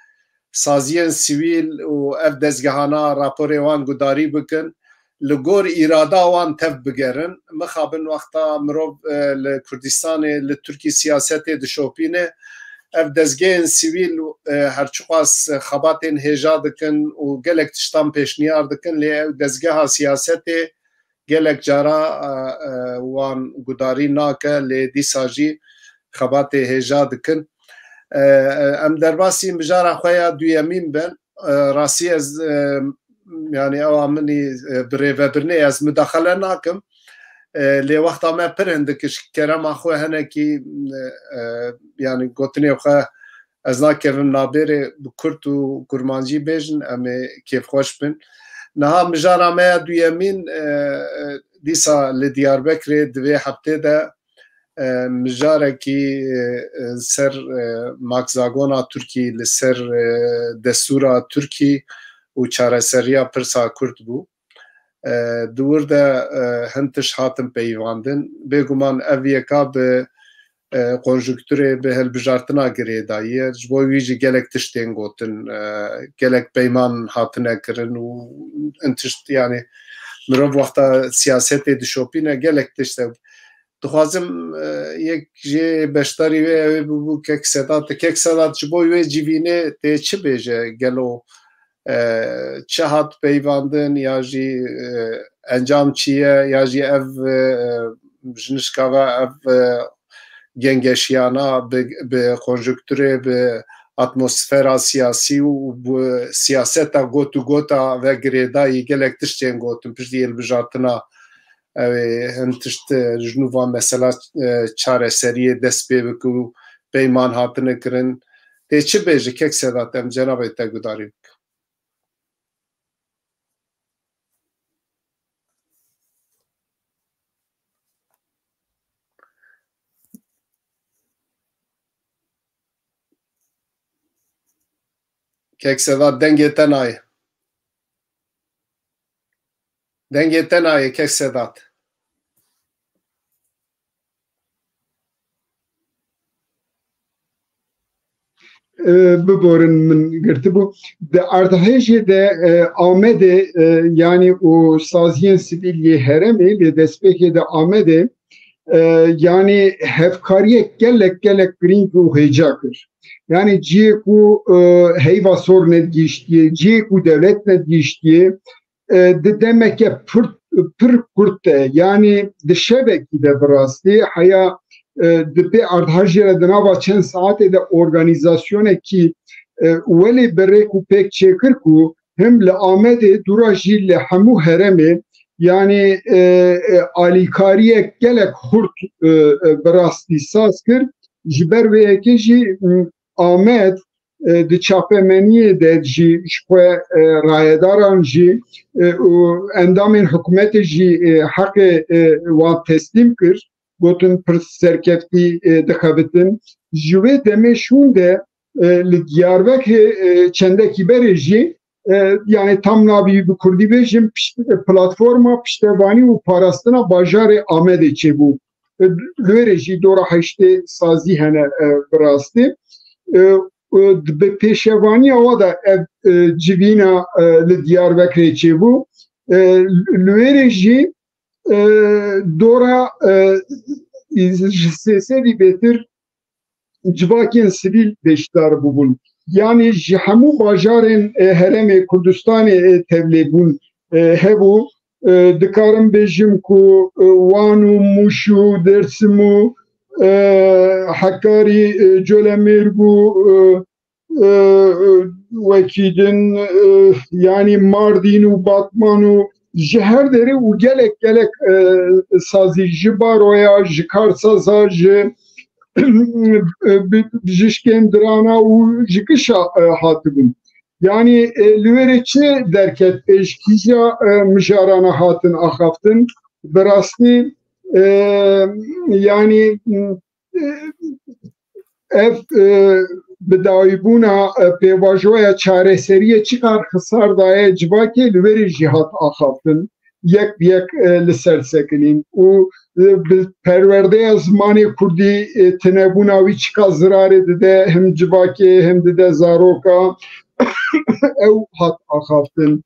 saziyên sivîl û ev dezgehana raporê wan gudarî bikin, li gor îrada wan tev bigerin. Mixabin wexta mirov, e, li Kurdistanê, li Tirkî siyasetê dişopîne, ev dezgehên sivîl, e, her çiqas xebatên hêja dikin û gelek tiştan pêşniyar dikin, lê ew dezgeha siyasetê gelek cara e, e, wan gudarî nake, lê dîsa jî xebatê hêja dikin. E, e, em derbasî mijara xwe ya duyemîn bin. E, rastî ez, e, yanî ewa min î, e, bi rêvebirinê ez mudaxele nakim. E, lê wexta me pir hindik ji kerema xwe hinekî, e, e, yanî gotinê xwe ez nakevim nabêrê bi kurt û kurmancî bêjin, em ê kêfxweş bin. Niha mijara me ya duyemîn, e, e, dîsa li Diyarbekirê di vê heftê de, e, mijarekî, e, e, ser, e, makzagona Tirkî, li ser, e, destûra Tirkî û çareseriya pirsa Kurd bû. E, di wir de, e, hin tişt hatin peyivandin. Bêguman ev yeka bi, e, konjunkturê, bi hilbijartina girêdayî ye. Ji bo wî jî gelek tişt tên gotin, e, gelek peyman hatine kirin û hin tişt, yanî mirov wexta siyasetê dişopîne gelek tişt e. Dixwazim, e, yek jê beşdarî wê ew ê bibû Kek Sedat. Kek Sedat, ji bo wê civînê tê çi bêje? Gelo, e, çi hat peyvandin ya jî, e, encam çi ye ya jî ev, e, ji nişka ve ev, e, gengeşiyana bi, bi konjunkturê, bi atmosfera siyasî û bi siyaseta got û gota ve girêdayî gelek tiştên gotin piştî hilbijartina ew ê hin tişt, e, ji nû van mesela, e, çareseriyê dest pê bike û peyman hatine kirin. Tê çi bêje Kek Sedat, em cenabê te gudarî bikin. Kek Sedat, dengê te nayê. Dengê te nayê Kek Sedat. E, biborin, min girtibû. Di erdhejê de, e, Amedê, e, yanî û saziyên sivîl yê herêmê lê destpêkê de Amedê, e, yanî hevkariyek gelek gelek girîng û hêca kir. Yanî ciyê ku, e, heyva sor nedigihîştiye, ciyê ku dewlet nedigihîştiye, e, di demeke pir, pir kurt de, yanî di şevekî de bi rastî heya, e, di pê erdhejê re di nava çend saetê de organîzasyonekî, e, welê bi rêk û pêk çêkir ku him li Amedê dûra jî li hemû herêmê, yanî, e, e, alîkariyek gelek xurt, e, e, bi rastî saz kir. Ji ber vê yekê jî, m, Amed, e, di çapemeniyê de jî ji xwe, e, rayedaran jî, e, û endamên hikûmetê jî, e, heqê, e, wan teslîm kir, gotin pir serkeftî, e, dixebitin. Ji wê demê şûn de, e, li Diyarbekirê, e, çendekî berê jî, e, yanî tam nabî bi kurdî bêjim, pişt-, platforma piştevanî û parastina bajarê Amedê çêbû. E, li wê rê jî dora heştê sazî hene, e, bi rastî. E, e, bi pêşevaniya wa de ev, e, civîna, e, li Diyarbekirê çêbû. E, li wê rê jî, e, dora, e, ji sê sedî bêtir civakên sivîl beşdar bûbûn. Yanî ji hemû bajarên, e, herêmê Kurdistanê, e, tevlêbûn, e, hebû. E, dikarim bêjim ku, e, Wan û Mûş û Dêrsim û, e, Hekarî, e, Colemêrg û, e, e, e, wekî din, e, yanî Mardîn û Batman û ji her derê û gelek gelek, e, sazî ji Baroya, ji Karsaza, ji, e, bi-, bijişkên Dirana û ji Kişa, e, hatibûn. Yanî, e, li wê rê çi derket pêş, kîja, e, mijarana hatin axaftin? Bi rastî, e, yanî, e, ev, e, bidawîbûna, e, pêvajoya çareseriyê çiqar xisar daye civakê, li wê rê jî hat axaftin. Yek bi yek, e, li ser sekinîn û, e, bi perwerdeya zimanê kurdî, e, tinebûna wî çiqas zirarê dide him civakê, him dide zaroka. Ew hat axaftin.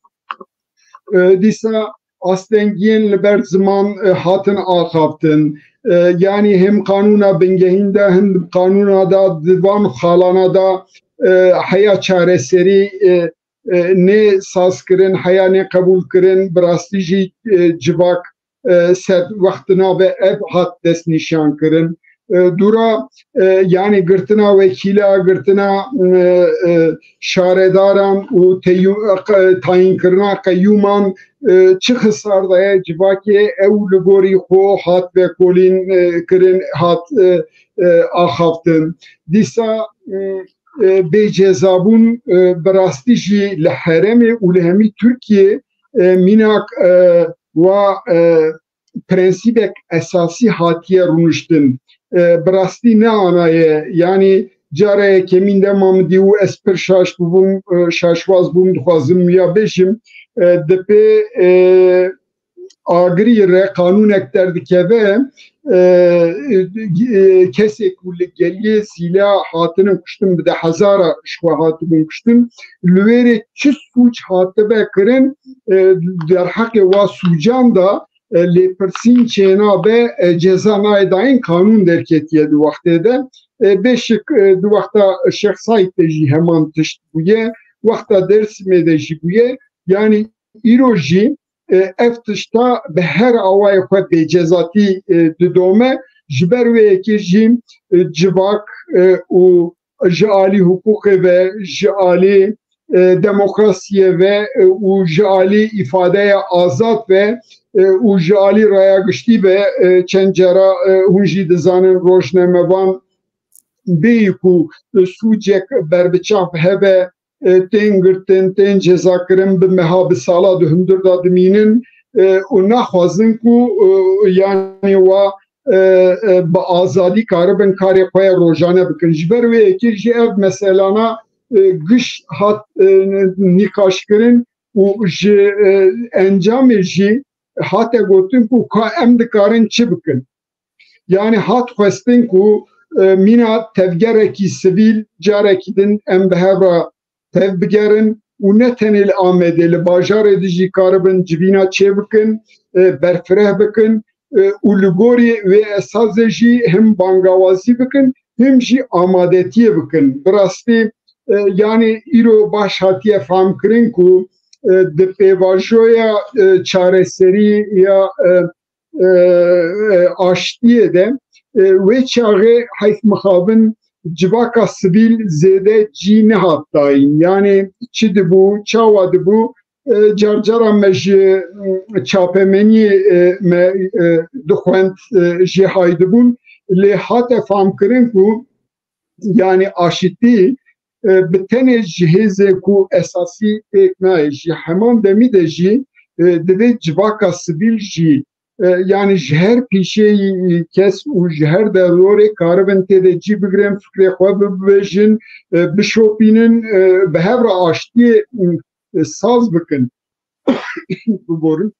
E, dîsa astengiyên li ber ziman, e, hatin axaftin. E, yanî him qanûna bingehîn de, him qanûna da, di van xalana da, e, heya çareserî, e, e, nê sazkirin, heya nê qebûlkirin, bi rastî jî, e, civak e, sed wextina ve ev hat destnîşankirin. E, dûra, e, yanî girtina wekîla, girtina, e, e, şaredaran û teyû-, e, qe-, tayînkirina qeyûman, e, çi xisar daye civakê, ew li gorî xwe hat vekolîn, e, kirin, hat, e, e, axaftin. Dîsa, e, e, bêcezabûn, e, bi rastî jî li herêmê û li hemî Tirkiyê, e, mînak, e, wa, e, prensîbek esasî hatiye rûniştin. E, bi rastî ne ana ye. Yanî cara yekemîn dema min dî û ez pir şaş bûbûm, e, şaşwaz bûm, dixwazim ya bêjim. E, di pê, e, agirî re qanûnek derdikeve, e, e, kesê ku li geliyê Zîla hatinin kuştin, bi dehezara ji xwe hatibûn kuştin, li wê rê çi sûc hatibe kirin, e, derheqê wa sûcan da, e, lêpirsîn çênabe, e, ceza nayê dayîn, qanûn derketiye di wextê de. E, bêşik, e, di wexta Şêx Saîd de jî heman tişt bûye, wexta Dêrsimê de jî bûye. Yanî îro jî, e, ev tişta bi her awayê xwe bêcezatî, e, didome. Ji ber wê yekê jî, e, civak, e, û ji alî hiqûqê ve, ji alî, e, demokrasiyê ve, e, û ji alî îfadeya azad ve, e, û ji alî raya giştî ve, e, çend cara, e, hûn jî dizanin rojnamevan bêyî ku, e, sûcek berbiçav hebe, e, tên girtin, tên cezakirin, bi meha, bi sala di hundir de dimînin, e, û naxwazin ku, e, yanî wa, e, e, bi azadî karibin karê xwe ya rojane bikin. Ji ber wê yekê jî ev meselana, e, giş hat, e, nîqaşkirin û ji, e, encamê jî hate gotin ku ka em dikarin çi bikin. Yanî hat xwestin ku, e, mîna tevgerekî sivîl carekî din em bi hev re tev bigerin û ne tenê li Amedê, li bajarê de jî karibin civîna çêbikin, e, berfireh bikin, e, û li gorî wê esasê jî him bangawazî bikin, him jî amadetiyê bikin. Bi rastî, e, yanî îro baş hatiye famkirin ku, e, di pêvajoya, e, çareserî ya, e, e, e, aştiyê de, e, wê çaxê heyf mixabin civaka sivîl zêde cî nehat dayîn. Yanî çi dibû, çawa dibû, e, car cara me ji, m, çapemeniyê, e, me, e, dixwend, e, jê hay dibûn. Lê hate famkirin ku yanî aşitî, e, bi tenê ji hêzê ku esasî pêk nayê, ji heman demî de jî, e, divê civaka sivîl jî, e, yanî ji her pîşeyî kes û ji her derorê karibin tê de cî bigirin, fikrê xwe bibêjin, e, bişopînin, e, bi hev re aştiyê, e, saz bikin. Biborin.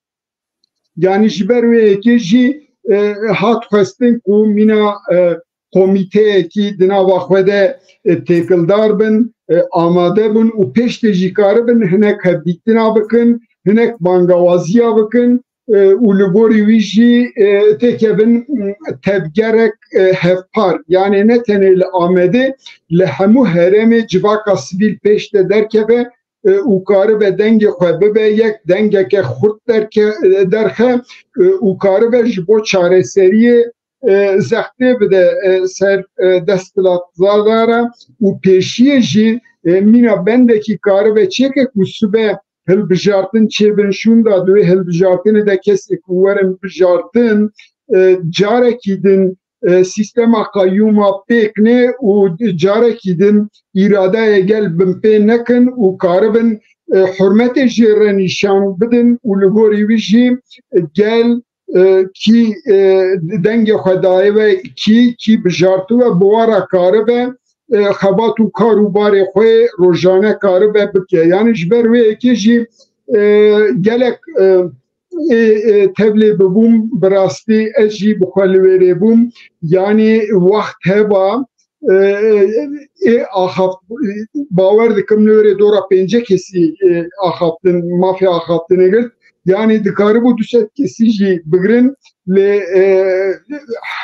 Yanî ji ber wê yekê jî, e, hat xwestin ku mîna, e, komîteyekî di nava xwe de, e, têkildar bin, e, amade bin û pêş de jî karibin hinek hevdîtina bikin, hinek bangawaziya bikin, e, û li gorî wî jî, e, têkevin, m, tevgerek, e, hevpar. Yanî ne tenê li Amedê, li hemû herêmê civaka sivîl pêş de derkeve, e, û karibe dengê xwe bibe yek, dengeke xurt derke-, e, derxe, e, û karibe ji bo çareseriyê, e, zextê bide, e, ser, e, desthilatdara û pêşiyê jî, e, mîna bendekî karibe çêke ku sibe hilbijartin çêbin şûnda, di wê hilbijartinê de kesê ku werin bijartin, e, carekî din e, sîstema qeyûma pêk nê û carekî din îradeyê gel binpê nekin û karibin, e, hurmetê jê re nîşan bidin û li gorî wî jî gel, e, kî, e, dengê xwe daye ve, kî, kî bijartiwe, bi wa re karibe, e, xebat û kar û barê xwe rojane karibe bike. Yanî ji ber wê yekê jî, e, gelek, e, ê, ê, tevlê bibûm, bi rastî ez jî bi xwe li wêrê bûm. Yanî wext heba, e, ê axaft, bawer dikim li wêrê dora pêncî kesî, e, axaftin, mafê axaftinê girt. Yanî dikaribû du sed kesî jî bigirin, lê, e,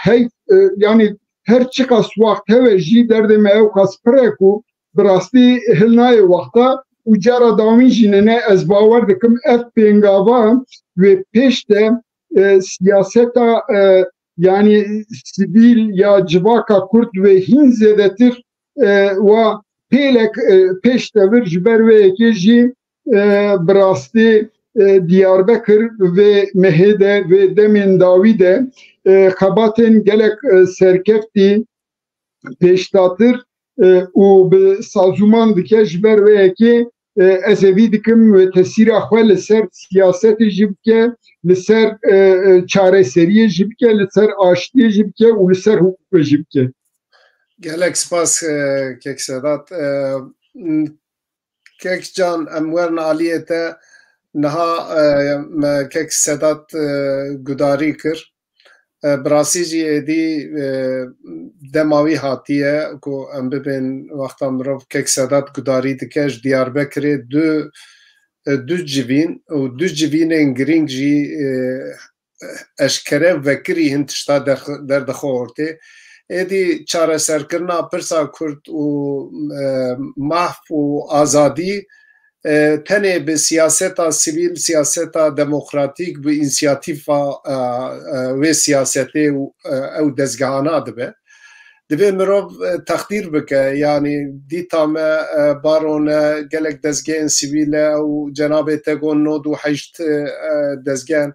heyf, e, yanî her çiqas wext heve jî derdê me ew qas pir e ku bi rastî hilnayê wexta û cara dawîn jî nene. Ez bawer dikim ev pêngava wê pêş de e, siyaseta, e, yanî sivîl ya civaka Kurd wê hîn zêdetir, e, wa pêlek, e, pêş de vir, ji ber vê yekê jî, e, bi rastî, e, Diyarbekir vê mehê de, vê demên dawî de, e, xebatên gelek, e, serkeftî pêşdatir, e, û bi sazûman dike, ji ber vê yekê, e, ez hêvî dikim wê tesîra xwe li ser siyasetê jî bike, li ser, e, e, çareseriyê jî bike, li ser aştiyê jî bike û li ser hiqûqê jî bike. Gelek spas, e, Kek Sedat. E, Kek Can, em werin aliyê te. Niha, e, me Kek Sedat, e, gudarî kir. E, bi rastî jî êdî, e, dema wî hatiye ku em bibên wexta mirov Kek Sedat gudarî dike ji Diyarbekirê du, e, du civîn û du civînên girîng jî, e, eşkere vekirî hin tişta derx-, derdixwe ortê. Êdî çareserkirina pirsa Kurd û, e, mahf û azadî, e, tenê bi siyaseta sivîl, siyaseta demokratîk, bi însiyatîfa, e, e, wê siyasetê û, e, ew dezgehana dibe. Divê mirov, e, teqdîr bike, yanî dîta me, e, baro ne, gelek dezgehên sivîl e û cenabê te got nod û heşt, e, dezgeh in.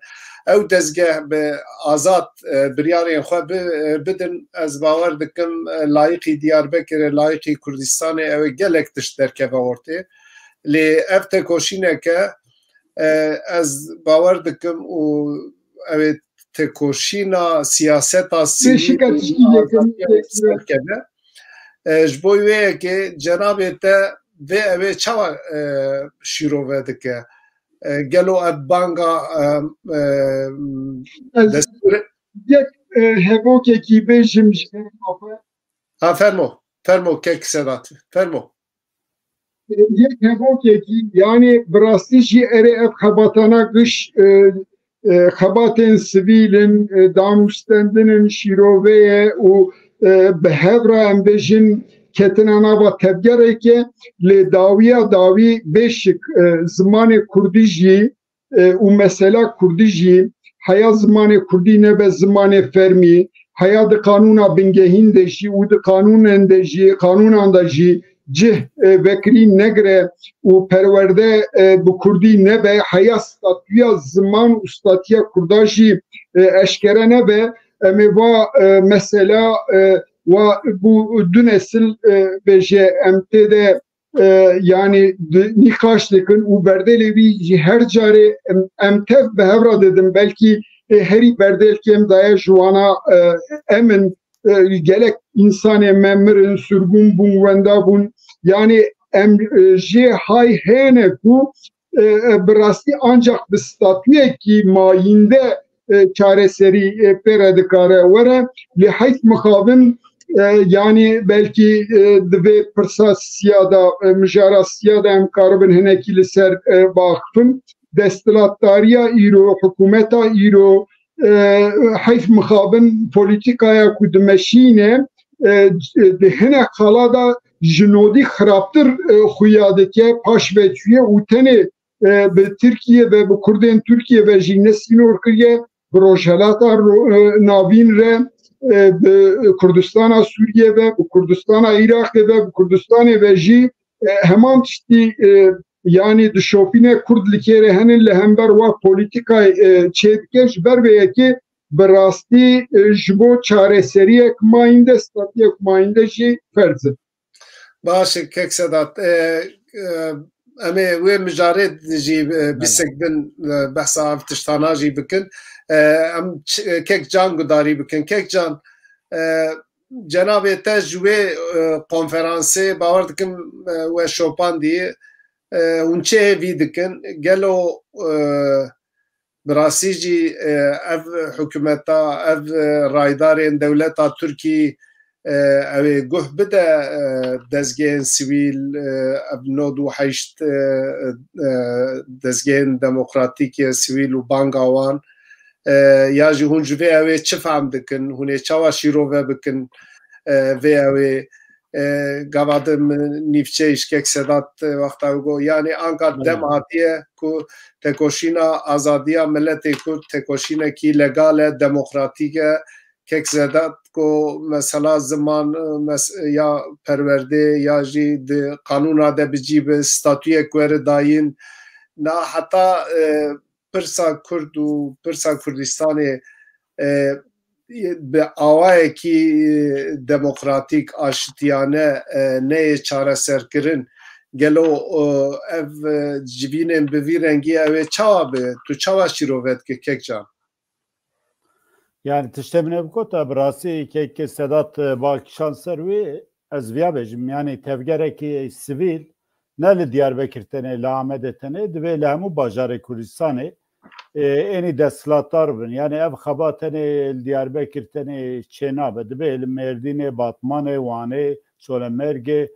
Ew dezgeh bi azad, e, biryarên xwe bi, e, bidin, ez bawer dikim, e, layîqî Diyarbekirê, layîqî Kurdistanê ew ê gelek tişt derkeve ortê. Lê ev tekoşîneke, e, ez bawer dikim û ew ê tekoşîna siyaseta sivîl Pêşîka û tiştî lêkirin azadiya serkeve. E, ji bo wê yekê cenabê te vê ew ê çawa, e, şîrove dike? E, gelo ev banga, e, e, Ez destûrê yek, e, hevokekî bêjim ji ber xwe. Ha, fermo, fermo, Kek Sedat, fermo. Yek hevokekî, yanî bi rastî jî erê ev xebatana giş, e, e, xebatên sivîl in, e, danûstendin in, şîrove ye û, e, bi hev re em bêjin ketina nava tevgereke, lê dawiya dawî bêşik, e, zimanê kurdî jî, e, û mesela kurdî jî, heya zimanê kurdî nebe zimanê fermî, heya di qanûna bingehîn de jî û di qanûnên de jî, qanûnan de jî cih, e, vekirî negire û perwerde, e, bi kurdî nebe, heya statûya ziman û statiya kurda jî, e, eşkere nebe, em ê va, e, mesela, e, wa bû du nesil, e, bêje em tê de e, yanî di nîqaş dikin û berdelê wî jî her carê em, em tev bi hev re didin. Belkî, e, herî berdelkê em daye ji wana, e, em in, e, gelek însanê me mirin, sirgûn bûn, wenda bûn. Yanî em, e, jê hay hene ku, e, e, bi rastî ancak bi statuyekî mayînde, e, çareserî, e, pê re dikare were. Lê heyf mixabin, e, yanî belkî, e, di vê pirsa siya de, e, mijara siya de em karibin hinekî li ser, e, biaxifin. Desthilatdariya îro, hikûmeta îro, e, heyf mixabin polîtîkaya ku dimeşîne, e, di hinek xala de ji nodî xirabtir, e, xuya dike, paş ve çûye û tenê, e, bi Tirkiye ve, bi Kurdên Tirkiye ve jî ne sînor kiriye, bi Rojhelata Ro-, e, Navîn re, e, bi Kurdistana Sûriye ve, bi Kurdistana Iraqê ve, bi Kurdistanê ve jî, e, heman tiştî, e, yanî dişopîne Kurd li kê re henin li hember wa polîtîkayê, e, çêdike, ji ber vê yekê bi rastî, e, ji bo çareseriyek mayînde, statiyek mayînde jî ferz e. Baş e, Kek Sedat. E, e, em ê wê mijarê jî, e, Belê. Bîsek din, e, behsa ev tiştana jî bikin. E, em ç-, e, Kek Can gudarî bikin. Kek Can, e, cenabê te ji wê, e, konferansê, bawer dikim, e, we şopandî, e, hûn çi hêvî dikin? Gelo, e, bi rastî jî, e, ev hikûmeta, ev, e, raydarên dewleta Tirkî, e, ew ê guh bide, e, dezgehên sivîl, e, ev nod û heşt, e, e, dezgehên demokratîk ye, sivîl û banga wan, e, ya jî hûn ji vê ew ê çi fehm dikin, hûn ê çawa şîrove bikin, e, vê ew ê e, gava di min nîvçe îşkek Sedat, e, wexta û got, yani anka dem hatiye ku tekoşîna azadiya milletê Kurd tekoşînekî legal e, demokratîk e. Kek Sedat ku mesela ziman, e, mes-, ya perwerdê ya jî di qanûna de bi cî bi statuyek were dayîn. Na heta, e, pirsa Kurd û pirsa Kurdistanê, e, bi awayekî, e, demokratîk, aşitiyane, e, neyê çareserkirin. Gelo, e, ev, e, civînên bi vî rengî ew ê çawa bi? Tu çawa şîrove dike, Kekcan? Yani tiştê min ev got, bi rastî Kek Sedat, e, bal kişand ser wî, ez viya bêjim. Yani tevgerekî sivîl ne li Diyarbekir tenê, li Amedê tenê, divê li hemû bajarê Kurdistanê, e, ênî desthilatdar bin. Yani ev xebat tenê li Diyarbekir tenê çênabe. Divê li Mêrdînê, Batmanê, Wanê, Çolemêrgê,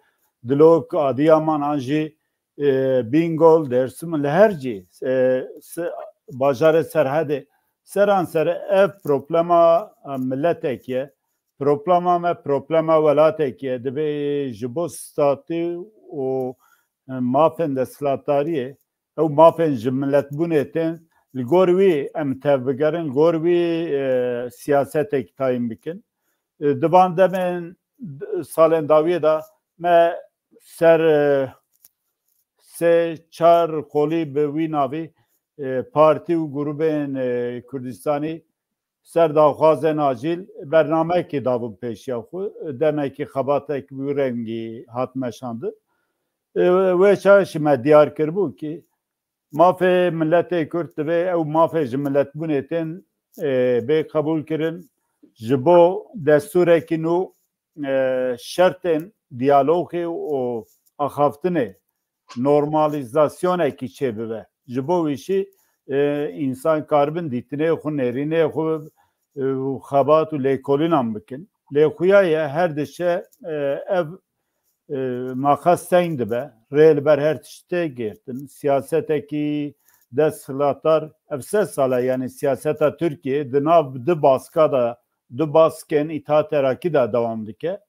Dilok, Adiyaman an jî, e, Bîngol, Dêrsim, li her cî, e, se-, bajarê Serhedê, seranser ev problema, e, miletekî ye. Problema me problema welatekî ye. Divê ji bo statî û, e, mafên desthilatdariyê, ew mafên ji miletbûnê tên, li gor wî em tevbigerin, li gor wî, e, siyasetek tayîn bikin. E, di van demên, d-, salên dawiyê de me ser, e, sê çar qolî bi wî navî, e, partî û grûbên, e, Kurdistanî ser daxwazên acîl bernameyekê dabûn pêşiya xwe. Demekî xebatek bi wî rengî hat meşandin. E, wê çaxê jî me diyar kiribû kî mafê miletê Kurd divê ew mafê ji miletbûnê tên, e, bê qebûl kirin. Ji bo destûrekî nû, e, şertên diyalogê û axaftinê, normalîzasyonekî çêbibe. Ji bo wî jî, e, însan karibin dîtinê xwe, nêrînê xwe, e, û xebat û lêkolînan bikin. Lê xuya ye her diçe, e, ev, e, maqas teng dibe. Rê li ber her tiştê girtin. Siyasetekî desthilatdar ev sed sal e, yani siyaseta Tirkiyê di nav du baska de, du baskên Îttihat Terakî de dewam dike.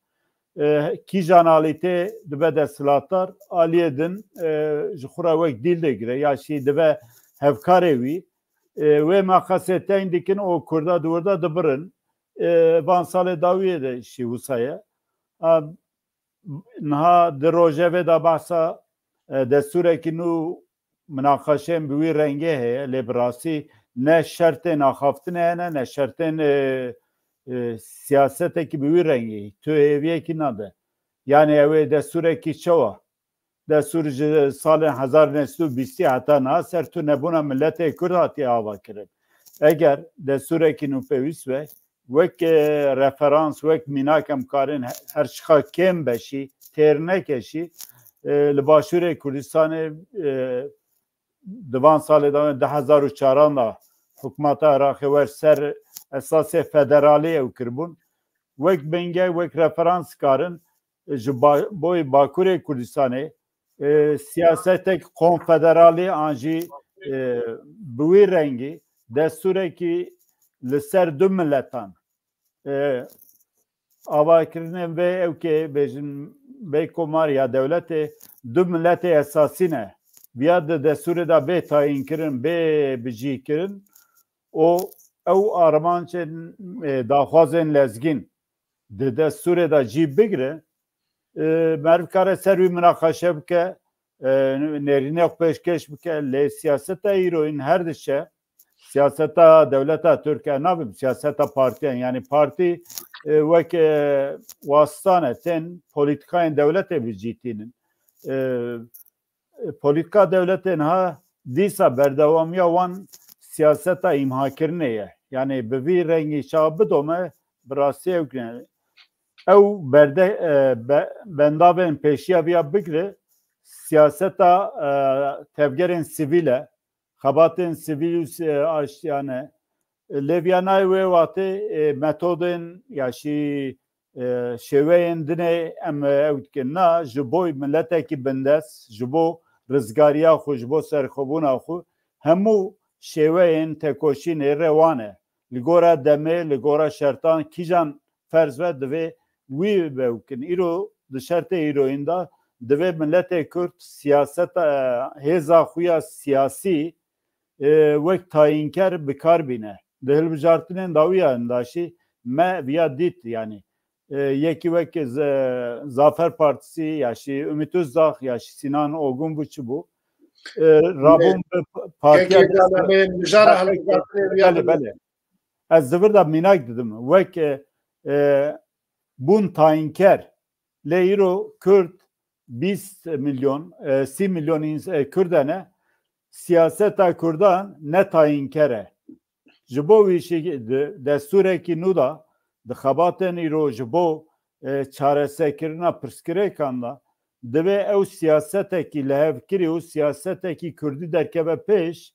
E, kîjan alî tê dibe desthilatdar, aliyê din, e, ji xwe re wek dîl digire, ya jî dibe hevkarê wî. E, wê maqasê teng dikin û Kurda di wir de dibirin. E, van salê dawiyê de jî wisa ye. A, niha di rojevê de behsa, e, destûrekî nû minaqeşeyên bi wî rengê heye, lê bi rastî ne şertên axaftinê hene, ne şertên, e, e, siyasetekî bi wî rengê. Tu hêviyekî nade. Yani ew ê destûrekî çawa? Destûr ji salên hezar neh sed û bîstî heta niha ser tunebûna miletê Kurd hatiye avakirin. Eger destûrekî nû pêwîst be, wek, e, referans, wek mînak em karin he-, her çiqa kêm be jî, têr neke jî, e, li Başûrê Kurdistanê, e, di van salê de, du hezar û çaran de hikûmeta Iraqê wer ser esasê federalî ew kiribûn. Wek bingeh, wek referans karin ji ba-, boyê Bakurê Kurdistanê, e, siyasetek konfederalî an jî, e, bi wî rengî destûrekî li ser du miletan, e, avakirinên vê ewkê bêjin vê komar ya dewletê du miletê esasî ne. Viya di destûrê de bê tayînkirin, bê bicihkirin û ew armancên, e, daxwazên lezgîn di destûrê de cî bigire, e, meriv kare ser wî minaqeşe bike, e, nêrînê xwe pêşkêş bike. Lê siyaseta îroyîn her diçe, siyaseta dewleta Tirk, e, nabim siyaseta partiyan, yani partî, e, wek, e, wasitane tên polîtikayên dewletê bicîtînin. E, e, polîtika dewletê niha dîsa berdewamiya wan siyaseta îmhakirinê ye. Yani bi vî rengî çawa bidome, bi rastî ew ne. Ew berde-, e, be-, bendavên pêşiya viya bigire, siyaseta, e, tevgerên sivîl e, xebatên sivîl û si-, aştiyane. Lê viya nayê wê watê, e, metodên ya jî, e, şêweyên dinê em, e, ew dikin. Na, ji bo miletekî bindest, ji bo rizgariya xwe, ji bo serxwebûna xwe, hemû şêweyên tekoşînê rewa ne. Li gora demê, li gora şertan, kîjan ferz be divê wî be û kin. Îro di şertê îroyîn de divê miletê Kurd siyaseta, e, hêza xwe ya siyasî, e, wek tayînker bi kar bîne. Di hilbijartinên dawiyan de jî me viya dît, yanî, e, yekî wek Z-, Zafer Partisi ya jî Ümit Özdağ ya jî Sinan Ogun bû çi bû? E, rabûn bi p-, partiya Kekê dest Canabê mijara Ha, hilbijartinê viya belê, dibin. Belê. Ez di vir de mînak didim. Wek, e, e, bûn tayînker. Lê îro Kurd bîst milyon, e, sî milyon ins-, e, Kurd hene. Siyaseta Kurdan ne tayînker e. Ji bo wî jî di destûrekî nû de, di xebatên îro ji bo, e, çareserkirina pirsgirêkan de, divê ew siyasetekî lihevkirî û siyasetekî Kurdî derkeve pêş,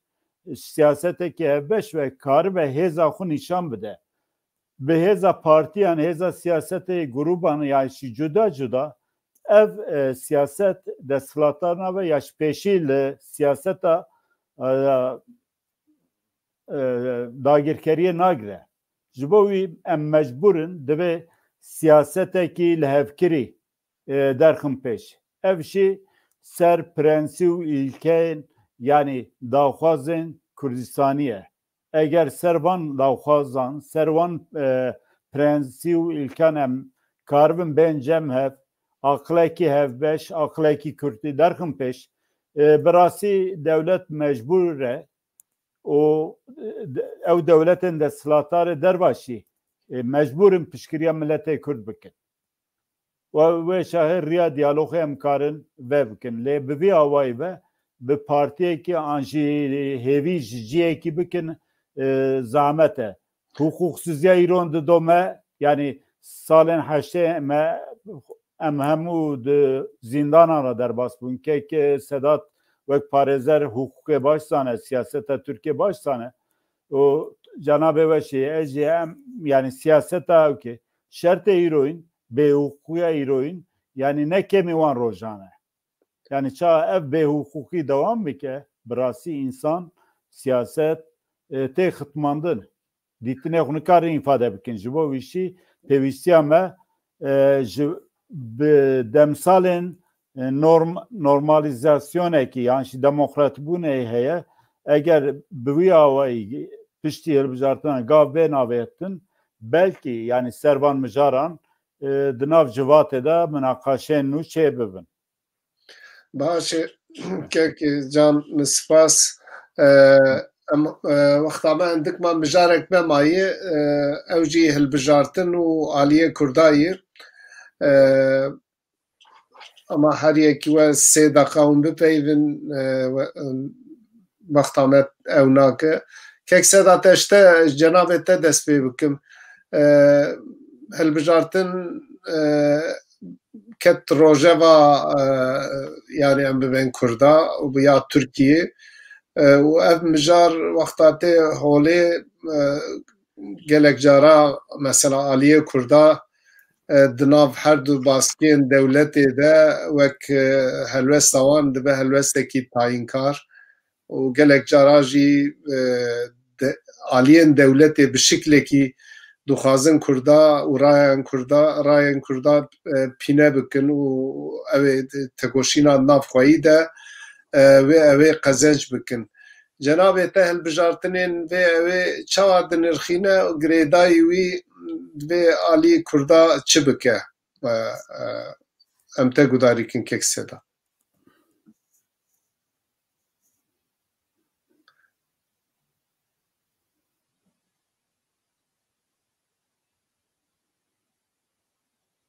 siyasetekî hevbeş ve karibe hêza xwe nîşan bide. Bi hêza partiyan, hêza siyasetê grûban ya jî cuda cuda ev, e, siyaset desthilatdar nabe ya ji pêşî li siyaseta, e, e, dagirkeriyê nagire. Ji bo wî em mecbûr in divê siyasetekî lihevkirî, e, derxin pêş. Ev jî ser prensî û îlkeyên, yanî daxwazên Kurdistanî ye. Eger ser van daxwazan, ser van, e, prensî û îlkan em karibin bên cem hev, aqilekî hevbeş, aqilekî Kurdî derxin pêş, e, bi rastî dewlet mecbûr e û, e, ew dewletên desthilatdarê derva jî, e, mecbûr in piştgiriya miletê Kurd bikin. Wê, wê şahê riya diyalogê em karin vebikin. Lê bi vî awayî ve bi partiyekî an jî hêvî ji cihekî bikin, e, zahmet e. Hiqûqsizîya îro di do me, yanî salên heştê me, em hemû di zîndanan re derbas bûn. Kek Sedat wek parêzer hiqûqê baş zane, siyaseta Tirkiyê baş zane. Û cenabê we jî, ez jî em, yanî siyaseta ew ke şertê îroyîn, bêhiqûqiya îroyîn, yanî ne kêmî wan rojan e. Yanî ça ev bêhiqûqî dewam bike, bi rastî însan, siyaset, e, tê xitmandin. Dîtinê xwe nikarin îfade bikin. Ji bo wî jî pêwîstiya me, e, ji, bi demsalên, e, norm-, normalîzasyonekî yan jî demokratbûnê heye. Eger bi wî awayî piştî hilbijartina gav bê navêtin, belkî, yanî ser van mijaran, e, di nav civatê de minaqaşeyên nû çê bibin. Baş e, kek Can, spas. E, em, e, wexta me hindik ma mijarek me mayî, e, ew jî hilbijartin û aliyê Kurda yî. E, Ama her yekî we sê deqa hûn bipeyvin, e, we, e, wexta me ew nake. Kek Sedat, ez ji te, ji cenabê te dest pê bikim. E, hilbijartin, e, ket rojeva, e, yani em bibên Kurda û ya Tirkiyê. E, û ev mijar wexta tê holê, e, gelek cara mesela aliyê Kurda, e, di nav her du baskiyên dewletê de wek, e, helwesta wan dibe helwestekî tayînkar û gelek cara jî, e, de, aliyên dewletê bi şiklekî dixwazin Kurda û rayên Kurda, rayên Kurda, e, pîne bikin û ew ê tekoşîna navxweyî de, e, wê ew ê qezenc bikin. Cenabê te hilbijartinên vê ew ê çawa dinirxîne û girêdayî wî vê alî Kurda çi bike? E, e, em te gudarî kin kek Seda.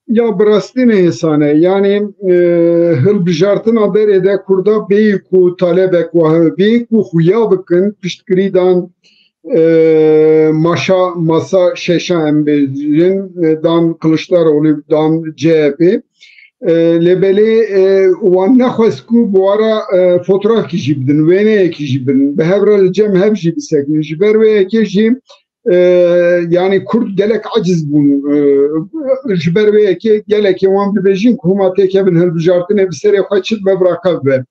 Ya bi rastî ne hêsan e. Yanî, e, hilbijartina berê de Kurda bêyî ku talebek wa hebe, bêyî ku xuya bikin, piştgirî dan, e, maşa, masa şeşa em bêjin, e, dan Kiliçdaroglu, dan C H P. E, lê belê, e, wan nexwest ku bi wa re, e, fotoğrafkî jî bidin, wêneyekî jî bidin. Bi hev re li cem hev jî bisekinin. Ji ber wê yekê jî, e, yanî Kurd gelek aciz bûn. E, ji ber wê yekê gelekê wan dibêjin ku hûn têkevin hilbijartinê bi serê xwe çi dibe bi re qev be.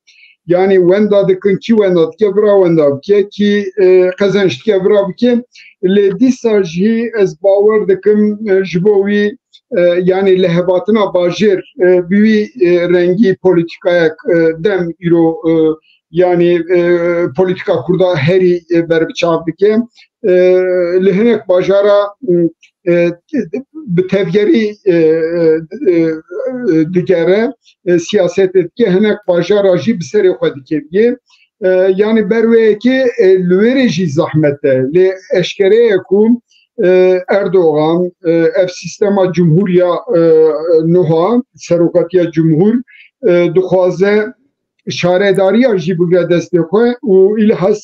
Yanî wenda dikin, kî wenda dike bi re wenda bike, kî, e, qezenc dike bi re bike. Lê dîsa jî ez bawer dikim, e, ji bo wî e, yanî lehevatina bajêr, e, bi wî, e, rengî polîtîkayek, e, dem îro, e, yanî, e, polîtîka Kurda herî, e, berbiçav dike. E, li hinek bajara, e, bi tevgerî, e, e, e, digere, e, siyasetê dike, hinek bajara jî bi serê xwe dikeviyê. E, yanî ber wê yekê, e, li wê rê jî zehmet e. Lê eşkere ye ku, e, Erdogan, e, ev sîstema cumhuriya, e, nuha, serokatiya cumhur, e, dixwaze şaredariya jî bigre destê xwe û îlhas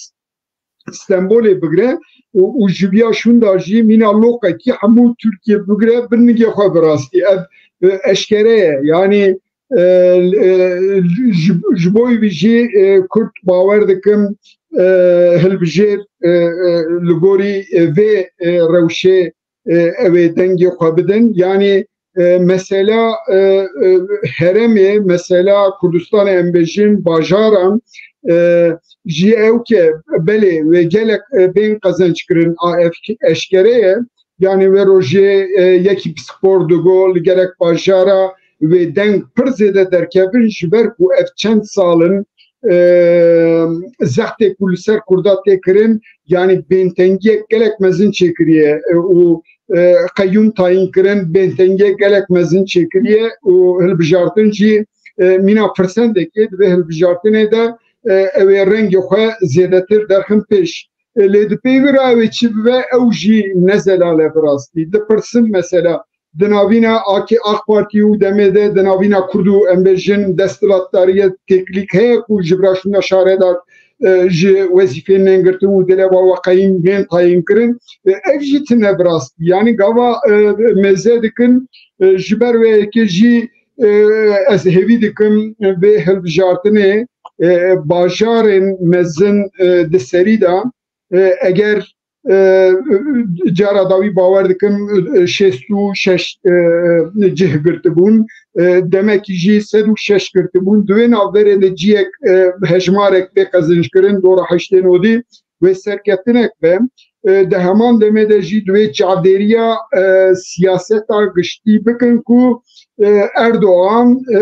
Stenbolê bigre û, û ji viya şûnda jî mîna loqekî hemû Tirkiye bigre bin nigê xwe bi rastî. Ev, e, eşkere ye. Yanî, e, e, ji, ji bo vî jî, e, Kurd bawer dikim, e, hilbijêr, e, e, li gorî, e, vê, e, rewşê, e, ew ê dengê xwe bidin. Yanî, e, mesela, e, e, herêmê, mesela Kurdistanê em bêjin, bajaran, e, jî ew ke belê wê gelek, e, bên qezenc kirin, a ev eşkere ye. Yanî wê rojê, e, yekî pispor digo, li gelek bajara wê deng pir zêde derkevin, ji ber ku ev çend sal in, e, zextê ku li ser Kurda tê kirin, yanî bêntengiyek gelek mezin çêkiriye, e, û, e, qeyûm tayîn kirin, bêntengiyek gelek mezin çêkiriye û hilbijartin jî, e, mîna firsendekê di vê hilbijartinê de, e, ew ê rengê xwe zêdetir derxin pêş. E, lê di pêvî re ew ê çi bibe, ew jî ne zelal e bi rastî. Dipirsin mesela, di navîna A K, AK Partî û demê de, di navîna Kurd û em bêjin desthilatdariyê têkilîk heye ku ji vira şûna şaredar, e, ji wezîfeyê nên girtin û dileba we qeyîm nên tayîn kirin. E, ev jî tune bi rastî. Yanî gava, e, mêze dikin, e, ji ber wê yekê jî, e, ez hêvî dikim vê hilbijartinê, e, bajarên mezin, e, di serî de, e, eger, e, cara dawî bawer dikim, e, şêst û şeş, e, cih girtibûn, e, demekî jî sed û şeş girtibûn. Di wê navberê de ciyek, e, hejmarek bê qezenc kirin, dora heştê nodî wê serkeftinek be. E, di heman demê de jî di wê çavdêriya, e, siyaseta giştî bikin ku, e, Erdogan, e,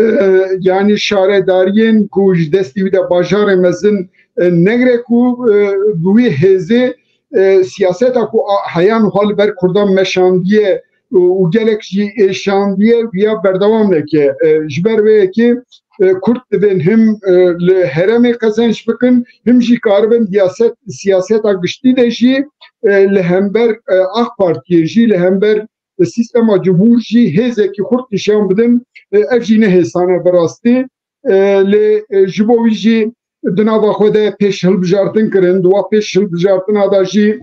yanî şaredariyên ku ji destî wî de bajarê mezin, e, negire ku, e, bi wî hêzê, e, siyaseta ku a, heya niha li ber Kurdan meşandiye û, û gelek jî êşandiye, wiya berdewam neke. E, ji ber vê yekê, e, Kurd divên him, e, li herêmê qezenc bikin, him jî karibin diyaset-, siyaseta giştî de jî, e, li hember, e, AK Partiyê jî, li hember sîstema cumhur jî hêzekî xurt nîşan bidin. E, ev jî ne hêsan e bi rastî. E, lê, e, ji bo wî jî di nava xwe de pêş hilbijartin kirin. Di wa pêş hilbijartina de jî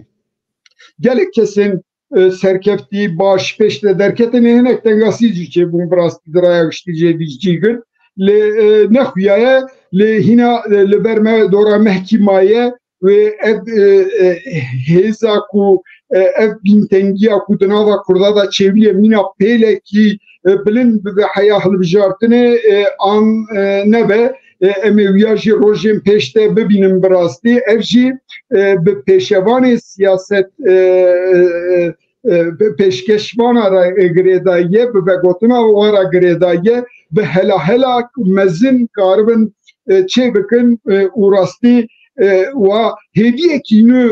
gelek kesên, e, serkeftî baş pêş de derketin, ê hinek tengasî jî çêbûn, bi rastî di raya giştî jê vî cî girt. Lê, e, nexuyaye, lê hîna, e, li ber me dora mehkî maye. Wê ev, e, e, hêza ku, e, ev bîntengiya ku di nava Kurda de çêbûye mîna pêlekî, e, bilind bibe heya hilbijartinê, e, an, e, nebe, e, em ê wiya jî rojên pêş de bibînin bi rastî. Ev jî, e, bi pêşevanê siyaset, e, e, e, bi pêşkeşvana re, e, girêdaye, bi vegotina wan re girêdaye, bi helahela mezin karibin, e, çê bikin, e, û rastî, e, wa hêviyekî nû,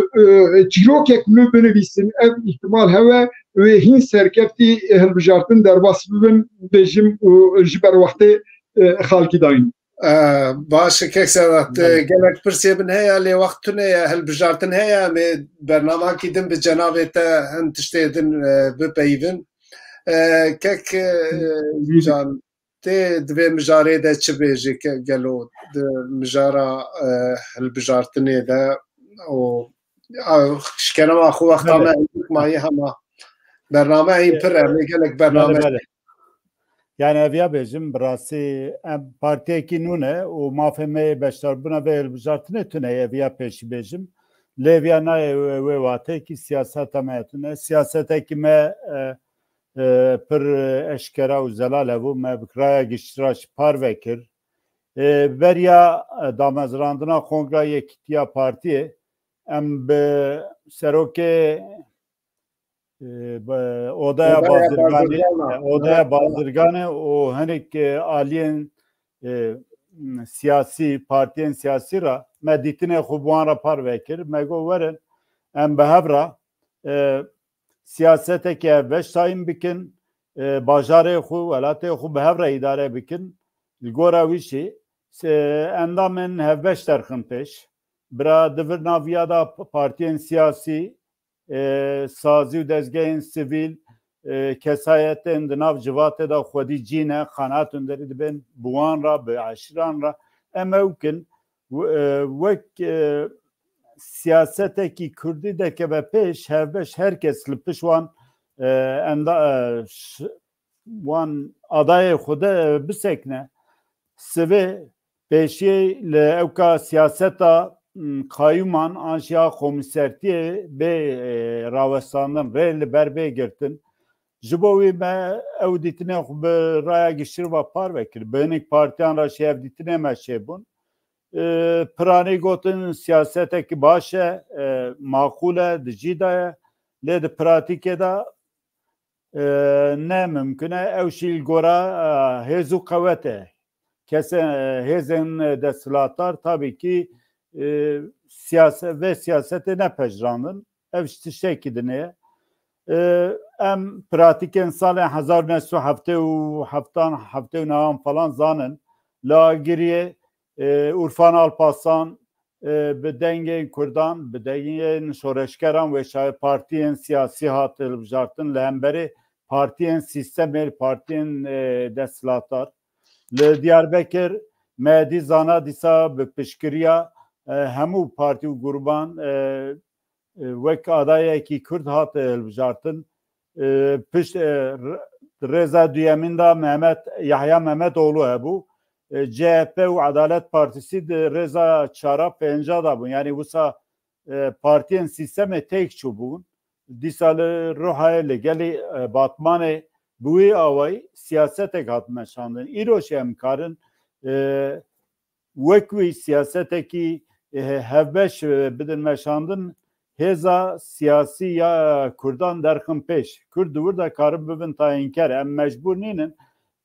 e, çîrokek nû binivîsin. Ev îhtimal hewe wê hîn serkeftî, e, hilbijartin derbas bibin, bêjim û ji ber wextê, e, xalkî dayîn. E, baş e, kek Sedat, e, gelek pirsê min heye, lê wext tune ye, hilbijartin heye, em ê bernamekî din bi cenabê te hin tiştê din, e, bipeyivin. E, kek, e, Can, tê di vê mijarê de çi bêjî ke-, gelo di mijara, e, hilbijartinê de û, a, şikena xwe wexta me mayî hema bername hîn pir e, lê gelek bername. Belê, belê. Yani ev ya bêjim, bi rastî em partiyekî nû ne û mafê me yê beşdarbûna vê hilbijartinê tune ye, ev ya pêşî bêjim. Lê ev ya nayê wê, wê wateyekî siyaseta me ya tune. Siyasetekî me, e, e, pir, e, eşkera û zelal hebû. Me bi raya giştî re jî parve kir. E, beriya, e, damezrandina Kongra Yekîtiya Partiyê em bi serokê e, ba-, odaya bazirganê, e, odaya bazirganê û hinek, e, aliyên, e, siyasî, partiyên siyasî re me dîtinê xwe bi wan re parve kir. Me got werin em bi hev re, e, siyasetekê hevbeş tayîn bikin, e, bajarê xwe, welatê xwe bi hev re îdare bikin. Li gora wî jî se-, endamên hevbeş derxin pêş. Bira di vir naviya da p-, partiyên siyasî, e, sazî û dezgehên sivîl, e, kesayetên di nav civatê de xwedî cî ne, qanaat hunderî dibên bi wan re, bi eşîran re. Em ew kin, w-, e, wek, e, siyasetekî kurdî dekeve pêş, hevbeş her kes li pişt wan, e, enda, e, ş-, wan adayê xwe de, e, bisekine. Sivê pêşiyê li ewka siyaseta, m, qayûman an jî ya komîsertiyê bê, e, rawestandin, rê li ber bê girtin. Ji bo wî me ew dîtinê xwe bi raya giştir ve parve kir. Bi hinek partiyan re jî ev dîtinê me çêbûn. E, piranî gotin siyasetekî baş e, e, maqûl e, di cî de ye. Lê di pratîkê de, e, ne mimkun e. Ew jî li gora, e, hêz û qewet e. Kese, e, hêzên, e, desthilatdar tabî kî, e, siyase-, vê siyasetê nepejirandin. Ev ji tiştekî din e. E, em pratîkên salên hezar û neh sed û heftê û heftan, heftê û nehan falan zanin. Li Agiriyê, e, Urfan Alparslan, e, bi dengên Kurdan, bi dengên şoreşgeran wê çaxê partiyên siyasî hat hilbijartin li hemberî partiyên sîstemê, partiyên, e, desthilatdar. Li Diyarbekir Mehedî Zana dîsa bi piştgiriya, e, hemû partî û grûban, e, e, wek adayekî Kurd hat hilbijartin. E, pişt, e, r-, rêza duyemîn de Mehmet, Yahya Mehmetoğlu hebû. E, C H P û Edalet Partisi di rêza çara pênca de bûn. Yanî wisa, e, partiyên sîstemê têk çûbûn. Dîsa li Ruhayê, li gelê, e, Batmanê bi wî awayî siyasetek hat meşandin. Îro jî em karin, e, wek wî siyasetekî, e, hevbeş, e, bidin meşandin, hêza siyasî ya Kurdan derxin pêş. Kurd di wir de karin bibin tayînker. Em mecbûr nînin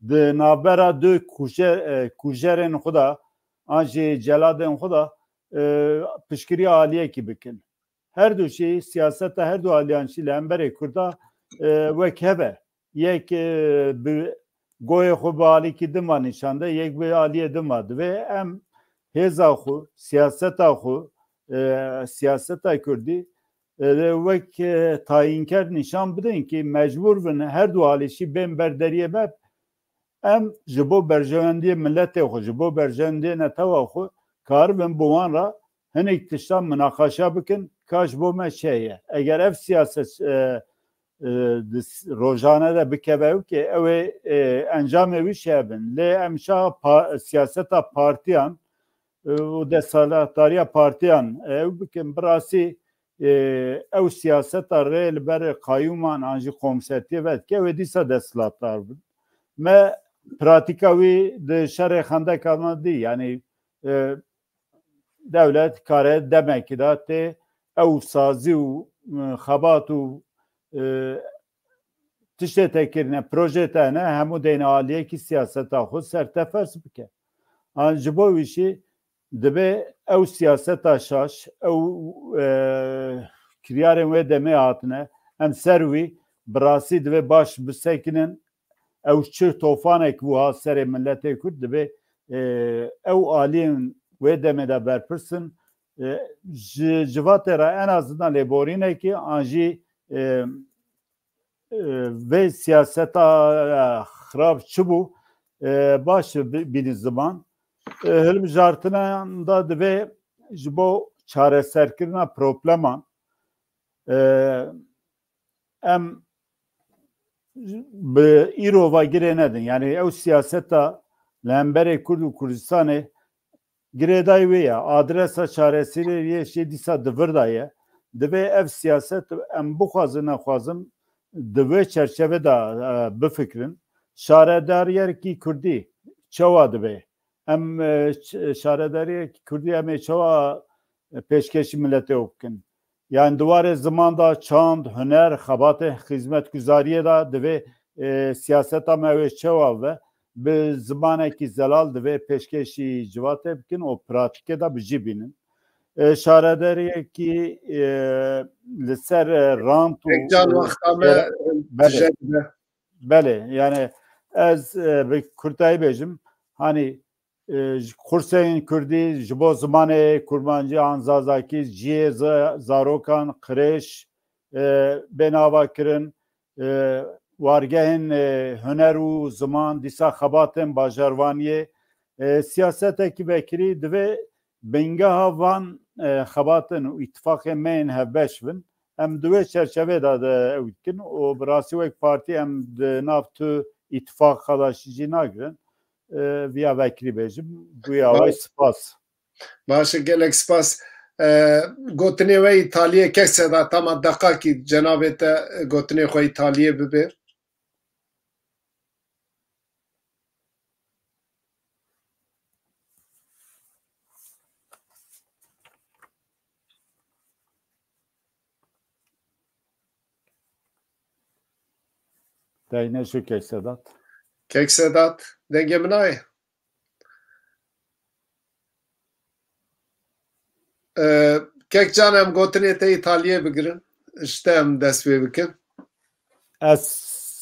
di navbera du kujer-, e, kujerên xwe de an jî celadên xwe de, e, piştgiriya aliyekî bikin. Her du jî, siyaseta her du aliyan jî li hemberê Kurda, e, wek hev e. Yek, e, bi goyê xwe bi alîkî din ve nîşan de, yek bi aliyê din ve. Divê em hêza xwe, siyaseta xwe, e, siyaseta Kurdî, e, wek, e, tayînker nîşan bidin kî mecbûr bin her du alî jî bên ber deriyê me. Em ji bo berjewendiyê miletê xwe, ji bo berjewendiyê netewa xwe karibin bi wan re hinek tiştan minaqaşa bikin, ka ji bo me çi heye. Eger ev siyaset, e, e, di s-, rojane de bikeve ew kê, ew ê, e, encamê wî çi bin. Lê em şa pa-, siyaseta partiyan, e, û desthilatdariya partiyan, e, ew bikin, bi rastî, e, ew siyaseta rê li ber qayûman an jî komsertiyê vedike, ew ê dîsa desthilatdar bin. Me pratîka wî di şerê xendeka me dî, yanî, e, dewlet kare demekî de tê ew sazî û, e, xebat û, e, tiştê te kirine, projê te hene, hemû deyne aliyekî siyaseta xwe serteferz bike. An ji bo wî jî divê ew siyaseta şaş, ew, e, kiryarên wê demê hatine, em ser wî bi rastî divê baş bisekinin, ew çi tofanek bû ha serê miletê Kurd, divê, e, ew aliyên wê demê de berpirsin. E, ji civatê re en azından lêborînekî an jî, e, e, vê siyaseta, e, xirab çi bû, e, baş bi-, bînin ziman. E, hilbijartinan da divê ji bo çareserkirina probleman, e, em bi îro ve girê nedin. Yanî ew siyaseta li hemberê Kurd û Kurdistanê girêdayî wê ye. Adresa çareseriyê jî dîsa di vir de ye. Divê ev siyaset em bixwazin nexwazin di vê çerçeve de, e, bifikirin. Şaredariyekî Kurdî çawa dibe? Em, e, ç-, şaredariyekî Kurdî em ê çawa pêşkêşî miletê bikin? Yani di warê ziman de çand, huner, xebatê xizmetguzariyê de divê, e, siyaseta me wê çewa ve bi zimanekî zelal divê pêşkêşî civatê bikin û pratîkê de bi cî bînin. E, şaredariyekî, e, li ser, e, rant û, Pek can e, wexta me, xêra-, e, belê. Tije dibe. Belê, yani ez, e, bi kurtayî bêjim, hani, e, ji kursên kurdî ji bo zimanê kurmancî an zazakî cihê za-, zarokan, qirêj, e, bên avakirin, e, wargehên, e, huner û ziman, dîsa xebatên bajarvaniyê, e, siyasetekî vekirî divê bingeha van, e, xebatin û îtifaqên me yên hevbeş bin. Em di wê çerçevê de, de ew dikin û bi rastî wek partî em di nav tu îtifaqa de şî jî nagirin. E, viya vekirî bêjim. Guya Baş. Wê spas. Baş e, gelek spas. E, gotinê we Îtaliyê kek Sedat, tama deqakî cenabê te gotinê xwe Îtaliyê bibêr. Dayne şu kek Sedat. Kek Sedat, dengê min nayê. Ee, kek Can, em gotinê te Îtaliyê bigirin. Ji te em dest pê bikin. Ez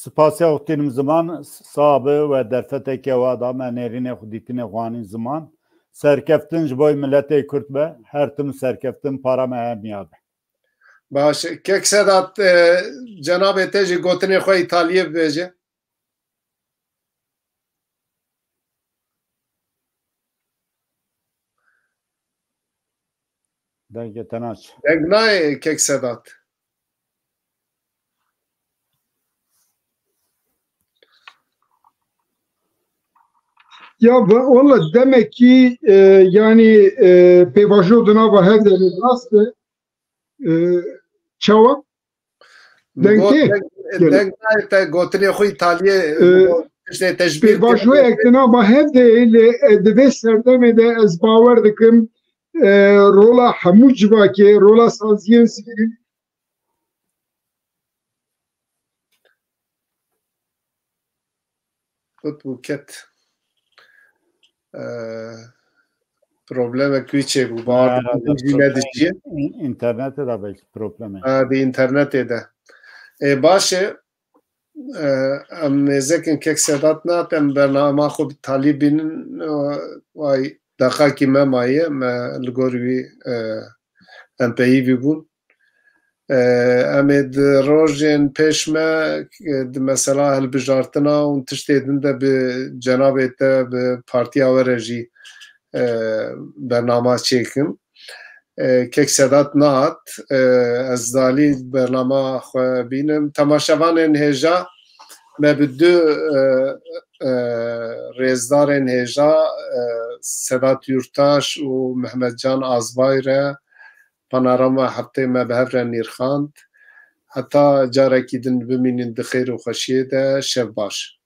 spasiya xwe tînim ziman, sabe we derfeteke wa da me nêrînê xwe dîtinê xwe anîn ziman. Serkeftin ji bo miletê Kurd be, her tim serkeftin para me hemiya be. Baş e. Kek Sedat, e, cenabê te jî gotinê xwe Îtaliyê bibêje. Dengê te naçe. Deng nayê kek Sedat. Ya, va-, wala demekî, e, yani, e, pêvajo di nava hev de rast e. E, çawa? Deng tê? Deng, deng nayê te gotinê xwe Îtaliyê, e, tiştê te ji bîr pêvajoyek di nava hev de ye, lê, e, di vê serdemê de ez bawer dikim, e, rola hemû civakê, rola saziyên sivîl, Kut bû ket. Ee, problemek wî çêbû. Bahar Herhalde dibû jî problem nedişiye. in-, internetê de belkî problem e. Ha, di internetê de. Ê, baş e. Ee, em nêzekin kek Sedat nat, em bernama xwe bi talî bînin. Ee, way deqakî me maye, me li gor wî, e, em peyivî bûn. E, em ê di rojên pêş me, e, di mesela hilbijartina û tiştê din de bi cenabê te, bi partiya we re jî, e, bernama çêkim. E, kek Sedat nehat, e, ez dalî bernama xwe bînim. Temaşevanên hêja, me bi du, e, e, rêzdarên hêja, e, Sedat Yurtaş û Mehmet Can Azbay re Panorama heftê me bi hev re nirxand. Heta carekî din bimînin di xêr û xweşiyê de. Şev baş.